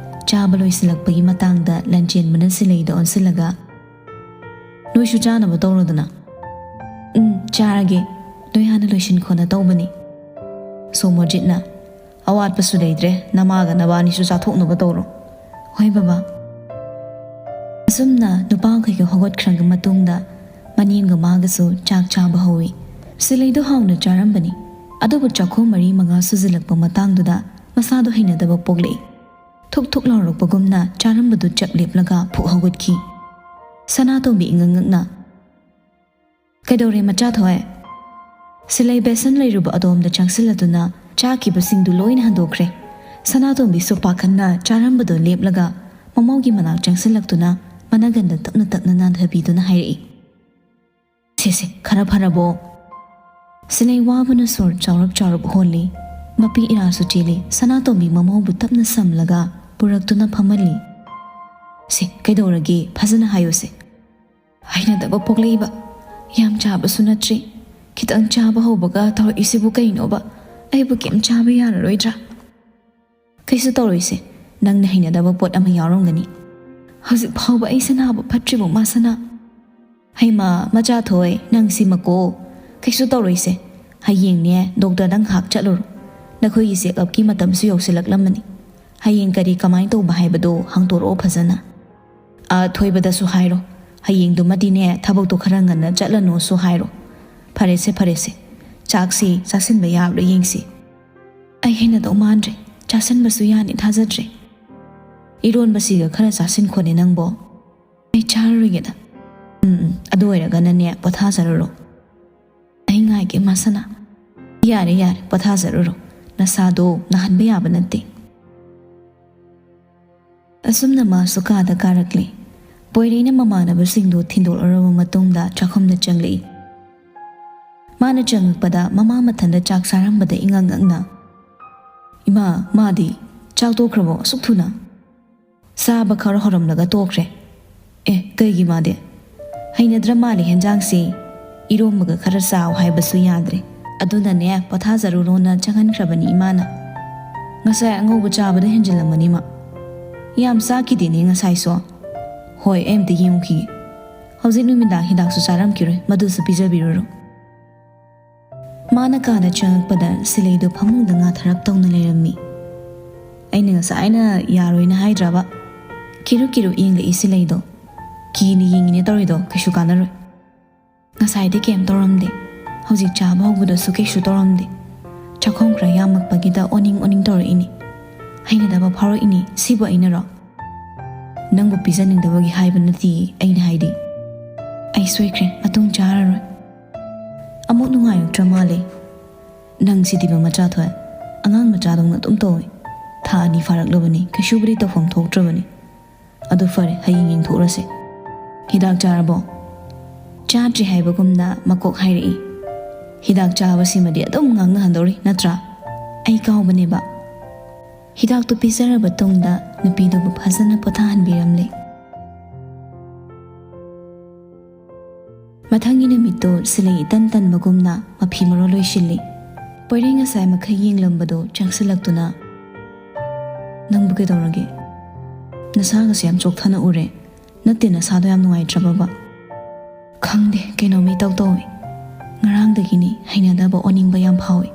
ꯆꯥꯕ ꯂꯣꯏꯁꯤꯜꯂꯛꯄꯒꯤ ꯃꯇꯥꯡꯗ ꯂꯟꯆꯦꯟꯕꯅ ꯁꯤꯂꯩꯗ ꯑꯣꯟꯁꯤꯜꯂꯒ, "ꯅꯣꯏꯁꯨ ꯆꯥꯅꯕ ꯇꯧꯔꯣꯗꯅ꯫" "ꯎꯝ, ꯆꯥꯔꯒꯦ꯫ ꯅꯣꯏ ꯍꯥꯟꯅ ꯂꯣꯏꯁꯤꯟꯈꯣꯅ ꯇꯧꯕꯅꯤ꯫" ꯁꯣꯃꯣꯔꯖꯤꯠꯅ, "ꯑꯋꯥꯠꯄꯁꯨ ꯂꯩꯇ꯭ꯔꯦ, ꯅꯃꯥꯒ ꯅꯕꯥꯅꯤꯁꯨ ꯆꯥꯊꯣꯛꯅꯕ ꯇꯧꯔꯣ꯫" "ꯍꯣꯏ ꯕꯕꯥ꯫" ꯑꯁꯨꯝꯅ ꯅꯨꯄꯥꯈꯩꯒ ꯍꯧꯒꯠꯈ꯭ꯔꯕ ꯃꯇꯨꯡꯗ ꯃꯅꯦꯝꯒ ꯃꯥꯒꯁꯨ ꯆꯥꯛ ꯆꯥꯕ ꯍꯧꯏ꯫ ꯁꯤꯂꯩꯗꯣ ꯍꯥꯎꯅ ꯆꯥꯔꯝꯕꯅꯤ꯫ ꯑꯗꯨꯕꯨ ꯆꯥꯛꯈꯣꯝ ꯃꯔꯤ ꯃꯉꯥ ꯁꯨꯖꯤꯜꯂꯛꯄ ꯃꯇꯥꯡꯗꯨꯗ ꯃꯁꯥꯗꯣ ꯍꯩꯅꯗꯕ ꯄꯣꯛꯂꯛꯏ꯫ ꯊꯨꯛ ꯊꯨꯛ ꯂꯥꯎꯔꯛꯄꯒꯨꯝꯅ ꯆꯥꯔꯝꯕꯗꯨ ꯆꯞ ꯂꯦꯞꯂꯒ ꯐꯨꯛ ꯍꯧꯒꯠꯈꯤ꯫ ꯁꯅꯥꯇꯣꯝꯕꯤ ꯏꯉꯛ ꯉꯛꯅ, "ꯀꯩꯗꯧꯔꯦ ꯃꯆꯥꯊꯣꯏ?" ꯁꯤꯂꯩ ꯕꯦꯁꯟ ꯂꯩꯔꯨꯕ ꯑꯗꯣꯝꯗ ꯆꯪꯁꯤꯜꯂꯗꯨꯅ ꯆꯥꯈꯤꯕꯁꯤꯡꯗꯨ ꯂꯣꯏꯅ ꯍꯟꯗꯣꯛꯈ꯭ꯔꯦ꯫ ꯁꯅꯥꯇꯣꯝꯕꯤꯁꯨ ꯄꯥꯈꯠꯅ ꯆꯥꯔꯝꯕꯗꯨ ꯂꯦꯞꯂꯒ ꯃꯃꯧꯒꯤ ꯃꯅꯥꯛ ꯆꯪꯁꯤꯜꯂꯛꯇꯨꯅ ꯃꯅꯒꯟꯗ ꯇꯞꯅ ꯇꯞꯅ ꯅꯥꯟꯊꯕꯤꯗꯨꯅ ꯍꯥꯏꯔꯛꯏ, "ꯁꯦ ꯁꯦ, ꯈꯔ ꯐꯔꯕꯣ?" ꯁꯤꯂꯩ ꯋꯥꯕꯅ ꯁꯣꯔ ꯆꯥꯎꯔꯞ ꯆꯥꯎꯔꯞ ꯍꯣꯜꯂꯤ꯫ ꯃꯄꯤ ꯏꯔꯥꯁꯨ ꯆꯦꯜꯂꯤ꯫ ꯁꯅꯥꯇꯣꯝꯕꯤ ꯃꯃꯧꯕꯨ ꯇꯞꯅ ꯁꯝꯂꯒ ꯄꯨꯔꯛꯇꯨꯅ ꯐꯝꯍꯜꯂꯤ꯫ "ꯁꯦ, ꯀꯩꯗꯧꯔꯒꯦ? ꯐꯖꯅ ꯍꯥꯏꯌꯨꯁꯦ꯫" "ꯍꯩꯅꯗꯕ ꯄꯣꯛꯂꯛꯏꯕ꯫ ꯌꯥꯝ ꯆꯥꯕꯁꯨ ꯅꯠꯇ꯭ꯔꯤ꯫ ꯈꯤꯇꯪ ꯆꯥꯕ ꯍꯧꯕꯒ ꯇꯧꯔꯛꯏꯁꯤꯕꯨ ꯀꯩꯅꯣꯕ? ꯑꯩꯕꯨ ꯀꯩꯝ ꯆꯥꯕ ꯌꯥꯔꯔꯣꯏꯗ꯭ꯔꯥ?" "ꯀꯩꯁꯨ ꯇꯧꯔꯣꯏꯁꯦ꯫ ꯅꯪꯅ ꯍꯩꯅꯗꯕ ꯄꯣꯠ ꯑꯃ ꯌꯥꯎꯔꯝꯒꯅꯤ꯫" "ꯍꯧꯖꯤꯛ ꯐꯥꯎꯕ ꯑꯩꯁꯦ ꯅꯥꯕ ꯐꯠꯇ꯭ꯔꯤꯕꯣ ꯃꯥꯁꯅꯥ?" "ꯍꯩꯃꯥ, ꯃꯆꯥꯊꯣꯏ, ꯅꯪ ꯁꯤꯃꯀꯣ꯫ ꯀꯩꯁꯨ ꯇꯧꯔꯣꯏꯁꯦ꯫ ꯍꯌꯦꯡꯅꯦ ꯗꯣꯛꯇꯔꯗ ꯉꯥꯏꯍꯥꯛ ꯆꯠꯂꯨꯔꯣ꯫ ꯅꯈꯣꯏꯒꯤ ꯆꯦꯛꯑꯞꯀꯤ ꯃꯇꯝꯁꯨ ꯌꯧꯁꯤꯜꯂꯛꯂꯝꯃꯅꯤ꯫ ꯍꯌꯦꯡ ꯀꯔꯤ ꯀꯃꯥꯏꯅ ꯇꯧꯕ ꯍꯥꯏꯕꯗꯣ ꯍꯪꯗꯣꯔꯛꯑꯣ ꯐꯖꯅ꯫ ꯑ, ꯊꯣꯏꯕꯗꯁꯨ ꯍꯥꯏꯔꯣ꯫ ꯍꯌꯦꯡꯗꯨꯃꯗꯤꯅꯦ ꯊꯕꯛꯇꯣ ꯈꯔ ꯉꯟꯅ ꯆꯠꯂꯅꯨꯁꯨ ꯍꯥꯏꯔꯣ꯫ ꯐꯔꯦꯁꯦ, ꯐꯔꯦꯁꯦ꯫ ꯆꯥꯛꯁꯤ ꯆꯥꯁꯤꯟꯕ ꯌꯥꯕ꯭ꯔꯥ ꯌꯦꯡꯁꯤ꯫" "ꯑꯩ ꯍꯩꯅꯗꯧ ꯃꯥꯟꯗ꯭ꯔꯦ꯫ ꯆꯥꯁꯤꯟꯕꯁꯨ ꯌꯥꯅꯤ ꯊꯥꯖꯗ꯭ꯔꯦ꯫ ꯏꯔꯣꯟꯕꯁꯤꯒ ꯈꯔ ꯆꯥꯁꯤꯟꯈꯣꯅꯦ ꯅꯪꯕꯣ꯫" "ꯑꯩ ꯆꯥꯔꯔꯣꯏꯒꯦꯗ꯫" "ꯎꯝ, ꯎꯝ, ꯑꯗꯨ ꯑꯣꯏꯔꯒꯅꯅꯦ ꯄꯣꯊꯥꯖꯔꯨꯔꯣ꯫" "ꯑꯩ ꯉꯥꯏꯒꯦ ꯃꯥꯁꯅꯥ꯫" "ꯌꯥꯔꯦ, ꯌꯥꯔꯦ, ꯄꯣꯊꯥꯖꯔꯨꯔꯣ꯫ ꯅꯁꯥꯗꯣ ꯅꯥꯍꯟꯕ ꯌꯥꯕ ꯅꯠꯇꯦ꯫" ꯑꯁꯨꯝꯅ ꯃꯥꯁꯨ ꯀꯥꯗ ꯀꯥꯔꯛꯂꯦ꯫ ꯄꯣꯏꯔꯩꯅ ꯃꯃꯥꯟꯅꯕꯁꯤꯡꯗꯨ ꯊꯤꯟꯗꯣꯛꯂꯔꯕ ꯃꯇꯨꯡꯗ ꯆꯥꯛꯈꯨꯝꯗ ꯆꯪꯂꯛꯏ꯫ ꯃꯥꯅ ꯆꯪꯂꯛꯄꯗ ꯃꯃꯥ ꯃꯊꯟꯗ ꯆꯥꯛ ꯆꯥꯔꯝꯕꯗ ꯏꯉꯛ ꯉꯛꯅ, "ꯏꯃꯥ, ꯃꯥꯗꯤ ꯆꯥꯛ ꯇꯣꯛꯈ꯭ꯔꯕꯣ ꯑꯁꯨꯛ ꯊꯨꯅ?" "ꯆꯥꯕ ꯈꯔ ꯍꯧꯔꯝꯂꯒ ꯇꯣꯛꯈ꯭ꯔꯦ꯫" "ꯑꯦ, ꯀꯩꯒꯤ ꯃꯥꯗꯤ?" "ꯍꯩꯅꯗ꯭ꯔ ꯃꯥꯜꯂꯦ ꯍꯦꯟꯖꯥꯡꯁꯦ꯫ ꯏꯔꯣꯝꯕꯒ ꯈꯔ ꯆꯥꯎ ꯍꯥꯏꯕꯁꯨ ꯌꯥꯗ꯭ꯔꯦ꯫ ꯑꯗꯨꯅꯅꯦ, ꯄꯣꯊꯥꯖꯔꯨꯔꯣꯅ ꯆꯪꯍꯟꯈ꯭ꯔꯕꯅꯤ ꯏꯃꯥꯅ꯫ ꯉꯁꯥꯏ ꯑꯉꯧꯕ ꯆꯥꯕꯗ ꯍꯦꯟꯖꯤꯜꯂꯝꯃꯅꯤ ꯃꯥ꯫ ꯌꯥꯝ ꯆꯥꯈꯤꯗꯦꯅꯦ ꯉꯁꯥꯏꯁꯨ꯫ ꯍꯣꯏ, ꯑꯩ ꯑꯝꯇ ꯌꯦꯡꯉꯨꯈꯤꯒꯦ꯫ ꯍꯧꯖꯤꯛ ꯅꯨꯃꯤꯗꯥꯡ ꯍꯤꯗꯥꯛꯁꯨ ꯆꯥꯔꯝꯈꯤꯔꯣꯏ, ꯃꯗꯨꯁꯨ ꯄꯤꯖꯕꯤꯔꯨꯔꯣ꯫ ꯃꯥꯅ ꯀꯥꯗ ꯆꯪꯉꯛꯄꯗ ꯁꯤꯂꯩꯗꯣ ꯐꯃꯨꯡꯗ ꯉꯥꯊꯔꯞ ꯇꯧꯅ ꯂꯩꯔꯝꯃꯤ꯫ ꯑꯩꯅ ꯉꯁꯥꯏꯅ ꯌꯥꯔꯣꯏꯅ ꯍꯥꯏꯗ꯭ꯔꯕ? ꯀꯤꯔꯨ ꯀꯤꯔꯨ ꯌꯦꯡꯂꯛꯏ ꯁꯤꯂꯩꯗꯣ꯫ ꯀꯤꯅ ꯌꯦꯡꯉꯤꯅꯦ ꯇꯧꯔꯤꯗꯣ, ꯀꯩꯁꯨ ꯀꯥꯟꯅꯔꯣꯏ꯫ ꯉꯁꯥꯏꯗꯤ ꯀꯩꯝ ꯇꯧꯔꯝꯗꯦ, ꯍꯧꯖꯤꯛ ꯆꯥꯕ ꯍꯧꯕꯗꯁꯨ ꯀꯩꯁꯨ ꯇꯧꯔꯝꯗꯦ꯫ ꯆꯥꯛꯈꯣꯝ ꯈꯔ ꯌꯥꯝꯃꯛꯄꯒꯤꯗ ꯑꯣꯅꯤꯡ ꯑꯣꯅꯤꯡ ꯇꯧꯔꯛꯏꯅꯦ꯫ ꯍꯩꯅꯗꯕ ꯐꯥꯎꯔꯛꯏꯅꯦ, ꯁꯤꯕꯨ ꯑꯩꯅꯔꯣ? ꯅꯪꯕꯨ ꯄꯤꯖꯅꯤꯡꯗꯕꯒꯤ ꯍꯥꯏꯕ ꯅꯠꯇꯤꯌꯦ ꯑꯩꯅ ꯍꯥꯏꯗꯤ꯫ ꯑꯩ ꯁꯣꯏꯈ꯭ꯔꯦ, ꯃꯇꯨꯡ ꯆꯥꯔꯔꯣꯏ꯫ ꯑꯃꯨꯛ ꯅꯨꯡꯉꯥꯏꯔꯛꯇ꯭ꯔ ꯃꯥꯜꯂꯦ꯫ ꯅꯪ ꯁꯤꯗꯤꯕ ꯃꯆꯥ ꯊꯣꯛꯑꯦ, ꯑꯉꯥꯡ ꯃꯆꯥꯗꯧꯅ ꯑꯗꯨꯝ ꯇꯧꯋꯦ꯫ ꯊꯥ ꯑꯅꯤ ꯐꯥꯔꯛꯂꯕꯅꯤ, ꯀꯩꯁꯨꯕꯨꯗꯤ ꯇꯧꯐꯝ ꯊꯣꯛꯇ꯭ꯔꯕꯅꯤ꯫ ꯑꯗꯨ ꯐꯔꯦ, ꯍꯌꯦꯡ ꯌꯦꯡꯊꯣꯛꯎꯔꯁꯦ꯫ ꯍꯤꯗꯥꯛ ꯆꯥꯔꯕꯣ? ꯆꯥꯗ꯭ꯔꯤ ꯍꯥꯏꯕꯒꯨꯝꯅ ꯃꯀꯣꯛ ꯍꯥꯏꯔꯛꯏ꯫ ꯍꯤꯗꯥꯛ ꯆꯥꯕꯁꯤꯃꯗꯤ ꯑꯗꯨꯝ ꯉꯥꯡꯅꯍꯟꯗꯧꯔꯤ ꯅꯠꯇ꯭ꯔꯥ? ꯑꯩ ꯀꯥꯎꯕꯅꯦꯕ꯫ ꯍꯤꯗꯥꯛꯇꯨ ꯄꯤꯖꯔꯕ ꯇꯨꯡꯗ ꯅꯨꯄꯤꯗꯨꯕꯨ ꯐꯖꯅ ꯄꯣꯊꯥꯍꯟꯕꯤꯔꯝꯂꯦ꯫ ꯃꯊꯪꯒꯤ ꯅꯨꯃꯤꯠꯇꯨ ꯁꯤꯂꯩ ꯏꯇꯟ ꯇꯟꯕꯒꯨꯝꯅ ꯃꯐꯤ ꯃꯔꯣꯜ ꯂꯣꯏꯁꯤꯜꯂꯤ꯫ ꯄꯣꯏꯔꯩ ꯉꯁꯥꯏ ꯃꯈꯩ ꯌꯦꯡꯂꯝꯕꯗꯨ ꯆꯪꯁꯤꯜꯂꯛꯇꯨꯅ, "ꯅꯪꯕꯨ ꯀꯩꯗꯧꯔꯒꯦ? ꯅꯁꯥꯒꯁꯦ ꯌꯥꯝ ꯆꯣꯛꯊꯅ ꯎꯔꯦ꯫ ꯅꯠꯇꯦ, ꯅꯁꯥꯗꯣ ꯌꯥꯝ ꯅꯨꯡꯉꯥꯏꯇ꯭ꯔꯕꯕ?" "ꯈꯪꯗꯦ, ꯀꯩꯅꯣꯝ ꯏꯇꯧ ꯇꯧꯏ꯫ ꯉꯔꯥꯡꯗꯒꯤꯅꯤ ꯍꯩꯅꯗꯕ ꯑꯣꯅꯤꯡꯕ ꯌꯥꯝ ꯐꯥꯎꯏ꯫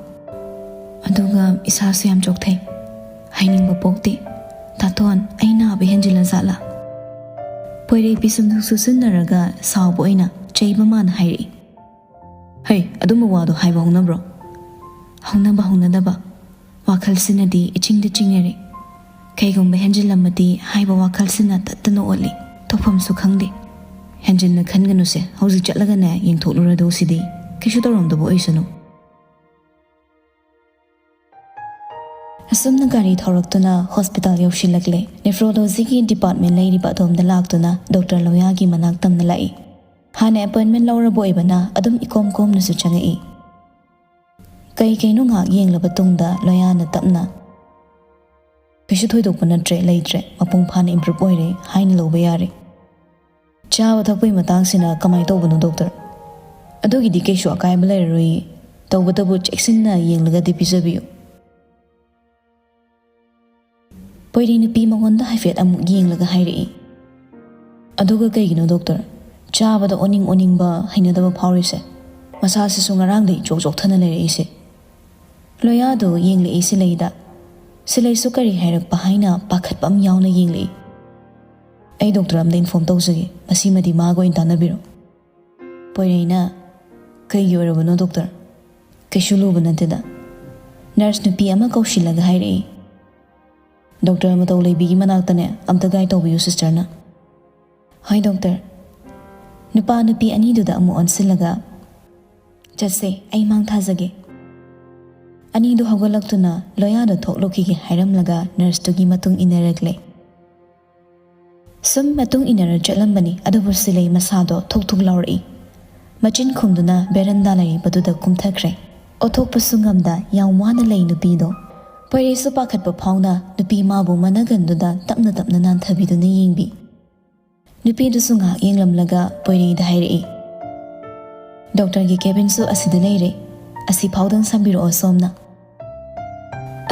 ꯑꯗꯨꯒ ꯏꯁꯥꯁꯨ ꯌꯥꯝ ꯆꯣꯛꯊꯩ꯫ ꯍꯥꯏꯅꯤꯡꯕ ꯄꯣꯛꯇꯦ꯫ ꯇꯥꯇꯣꯟ, ꯑꯩ ꯅꯥꯕ ꯍꯦꯟꯖꯤꯜꯂ ꯖꯥꯠꯂꯥ?" ꯄꯣꯏꯔꯩ ꯄꯤꯁꯨꯝꯗꯨ ꯁꯨꯁꯤꯟꯅꯔꯒ ꯁꯥꯎꯕ ꯑꯣꯏꯅ ꯆꯩꯕ ꯃꯥꯅ ꯍꯥꯏꯔꯛꯏ꯫ "ꯍꯩ, ꯑꯗꯨꯝꯕ ꯋꯥꯗꯣ ꯍꯥꯏꯕ ꯍꯧꯅꯕ꯭ꯔꯣ?" "ꯍꯧꯅꯕ ꯍꯧꯅꯗꯕ, ꯋꯥꯈꯜꯁꯤꯅꯗꯤ ꯏꯆꯤꯡꯗ ꯆꯤꯡꯅꯔꯦ꯫ ꯀꯩꯒꯨꯝꯕ ꯍꯦꯟꯖꯤꯜꯂꯝꯃꯗꯤ ꯍꯥꯏꯕ ꯋꯥꯈꯜꯁꯤꯅ ꯇꯠꯇꯅ ꯑꯣꯠꯂꯤ꯫ ꯇꯧꯐꯝꯁꯨ ꯈꯪꯗꯦ꯫" "ꯍꯦꯟꯖꯤꯟꯅ ꯈꯟꯒꯅꯨꯁꯦ, ꯍꯧꯖꯤꯛ ꯆꯠꯂꯒꯅꯦ ꯌꯦꯡꯊꯣꯛꯂꯨꯔꯗꯧꯁꯤꯗꯤ꯫ ꯀꯩꯁꯨ ꯇꯧꯔꯝꯗꯕ ꯑꯣꯏꯁꯅꯨ꯫" ꯑꯁꯨꯝꯅ ꯒꯥꯔꯤ ꯊꯧꯔꯛꯇꯨꯅ ꯍꯣꯁꯄꯤꯇꯥꯜ ꯌꯧꯁꯤꯜꯂꯛꯂꯦ꯫ ꯅꯦꯐ꯭ꯔꯣꯂꯣꯖꯤꯒꯤ ꯗꯤꯄꯥꯔꯠꯃꯦꯟ ꯂꯩꯔꯤꯕ ꯑꯗꯣꯝꯗ ꯂꯥꯛꯇꯨꯅ ꯗꯣꯛꯇꯔ ꯂꯣꯌꯥꯒꯤ ꯃꯅꯥꯛ ꯇꯝꯅ ꯂꯥꯛꯏ꯫ ꯍꯥꯟꯅ ꯑꯦꯄꯣꯏꯟꯃꯦꯟ ꯂꯧꯔꯕ ꯑꯣꯏꯕꯅ ꯑꯗꯨꯝ ꯏꯀꯣꯝ ꯀꯣꯝꯅꯁꯨ ꯆꯪꯉꯛꯏ꯫ ꯀꯩ ꯀꯩꯅꯣ ꯉꯥꯏꯍꯥꯛ ꯌꯦꯡꯂꯕ ꯇꯨꯡꯗ ꯂꯣꯌꯥꯅ ꯇꯞꯅ, "ꯀꯩꯁꯨ ꯊꯣꯏꯗꯣꯛꯄ ꯅꯠꯇ꯭ꯔꯦ, ꯂꯩꯇ꯭ꯔꯦ, ꯃꯄꯨꯡ ꯐꯥꯅ ꯏꯝꯄ꯭ꯔꯨꯞ ꯑꯣꯏꯔꯦ ꯍꯥꯏꯅ ꯂꯧꯕ ꯌꯥꯔꯦ꯫" "ꯆꯥꯕ ꯊꯛꯄꯒꯤ ꯃꯇꯥꯡꯁꯤꯅ ꯀꯃꯥꯏꯅ ꯇꯧꯕꯅꯣ ꯗꯣꯛꯇꯔ?" "ꯑꯗꯨꯒꯤꯗꯤ ꯀꯩꯁꯨ ꯑꯀꯥꯏꯕ ꯂꯩꯔꯔꯣꯏꯌꯦ꯫ ꯇꯧꯕꯇꯕꯨ ꯆꯦꯛꯁꯤꯟꯅ ꯌꯦꯡꯂꯒꯗꯤ ꯄꯤꯖꯕꯤꯌꯨ꯫ ꯄꯣꯏꯔꯩ ꯅꯨꯄꯤ ꯃꯉꯣꯟꯗ ꯍꯥꯏꯐꯦꯠ ꯑꯃꯨꯛ ꯌꯦꯡꯂꯒ ꯍꯥꯏꯔꯛꯏ, "ꯑꯗꯨꯒ ꯀꯩꯒꯤꯅꯣ ꯗꯣꯛꯇꯔ, ꯆꯥꯕꯗ ꯑꯣꯅꯤꯡ ꯑꯣꯅꯤꯡꯕ ꯍꯩꯅꯗꯕ ꯐꯥꯎꯔꯤꯁꯦ? ꯃꯁꯥꯁꯤꯁꯨ ꯉꯔꯥꯡꯗꯩ ꯆꯣꯛ ꯆꯣꯛꯊꯅ ꯂꯩꯔꯛꯏꯁꯦ?" ꯂꯣꯌꯥꯗꯣ ꯌꯦꯡꯂꯛꯏ ꯁꯤꯂꯩꯗ꯫ ꯁꯤꯂꯩꯁꯨ ꯀꯔꯤ ꯍꯥꯏꯔꯛꯄ ꯍꯥꯏꯅ ꯄꯥꯈꯠꯄ ꯑꯃ ꯌꯥꯎꯅ ꯌꯦꯡꯂꯛꯏ꯫ "ꯑꯩ ꯗꯣꯛꯇꯔ ꯑꯝꯗ ꯏꯟꯐꯣꯔꯝ ꯇꯧꯖꯒꯦ, ꯃꯁꯤꯃꯗꯤ ꯃꯥꯒ ꯑꯣꯏꯅ ꯇꯥꯟꯅꯕꯤꯔꯣ꯫" ꯄꯣꯏꯔꯩꯅ, "ꯀꯩꯒꯤ ꯑꯣꯏꯔꯕꯅꯣ ꯗꯣꯛꯇꯔ? ꯀꯩꯁꯨ ꯂꯨꯕ ꯅꯠꯇꯦꯗ꯫" ꯅꯔꯁ ꯅꯨꯄꯤ ꯑꯃ ꯀꯧꯁꯤꯜꯂꯒ ꯍꯥꯏꯔꯛꯏ, "ꯗꯣꯛꯇꯔ ꯃꯇꯧ ꯂꯩꯕꯤꯒꯤ ꯃꯅꯥꯛꯇꯅꯦ ꯑꯝꯇ ꯒꯥꯏꯗ ꯇꯧꯕꯤꯌꯨ ꯁꯤꯁꯇꯔꯅ꯫" "ꯍꯣꯏ ꯗꯣꯛꯇꯔ꯫" ꯅꯨꯄꯥ ꯅꯨꯄꯤ ꯑꯅꯤꯗꯨꯗ ꯑꯃꯨꯛ ꯑꯣꯟꯁꯤꯜꯂꯒ, "ꯆꯠꯁꯦ, ꯑꯩ ꯃꯥꯡ ꯊꯥꯖꯒꯦ꯫" ꯑꯅꯤꯗꯨ ꯍꯧꯒꯠꯂꯛꯇꯨꯅ ꯂꯣꯌꯥꯗ ꯊꯣꯛꯂꯨꯈꯤꯒꯦ ꯍꯥꯏꯔꯝꯂꯒ ꯅꯔꯁꯇꯨꯒꯤ ꯃꯇꯨꯡ ꯏꯟꯅꯔꯛꯂꯦ꯫ ꯁꯨꯝ ꯃꯇꯨꯡ ꯏꯟꯅꯔ ꯆꯠꯂꯝꯕꯅꯤ, ꯑꯗꯨꯕꯨ ꯁꯤꯂꯩ ꯃꯁꯥꯗꯣ ꯊꯨꯛ ꯊꯨꯛ ꯂꯥꯎꯔꯛꯏ꯫ ꯃꯆꯤꯟ ꯈꯨꯝꯗꯨꯅ ꯕꯦꯔꯟꯗꯥ ꯂꯩꯔꯤꯕꯗꯨꯗ ꯀꯨꯝꯊꯈ꯭ꯔꯦ꯫ ꯑꯣꯊꯣꯛꯄꯁꯨ ꯉꯝꯗ ꯌꯥꯝ ꯋꯥꯅ ꯂꯩ ꯅꯨꯄꯤꯗꯣ꯫ ꯄꯣꯏꯔꯩꯁꯨ ꯄꯥꯈꯠꯄ ꯐꯥꯎꯅ ꯅꯨꯄꯤ ꯃꯥꯕꯨ ꯃꯅꯒꯟꯗꯨꯗ ꯇꯞꯅ ꯇꯞꯅ ꯅꯥꯟꯊꯕꯤꯗꯨꯅ ꯌꯦꯡꯕꯤ꯫ ꯅꯨꯄꯤꯗꯨꯁꯨ ꯉꯥꯏꯍꯥꯛ ꯌꯦꯡꯂꯝꯂꯒ ꯄꯣꯏꯔꯩꯗ ꯍꯥꯏꯔꯛꯏ, "ꯗꯣꯛꯇꯔꯒꯤ ꯀꯦꯕꯤꯟꯁꯨ ꯑꯁꯤꯗ ꯂꯩꯔꯦ, ꯑꯁꯤ ꯐꯥꯎꯗꯪ ꯁꯝꯕꯤꯔꯛꯑꯣ ꯁꯣꯝꯅ꯫"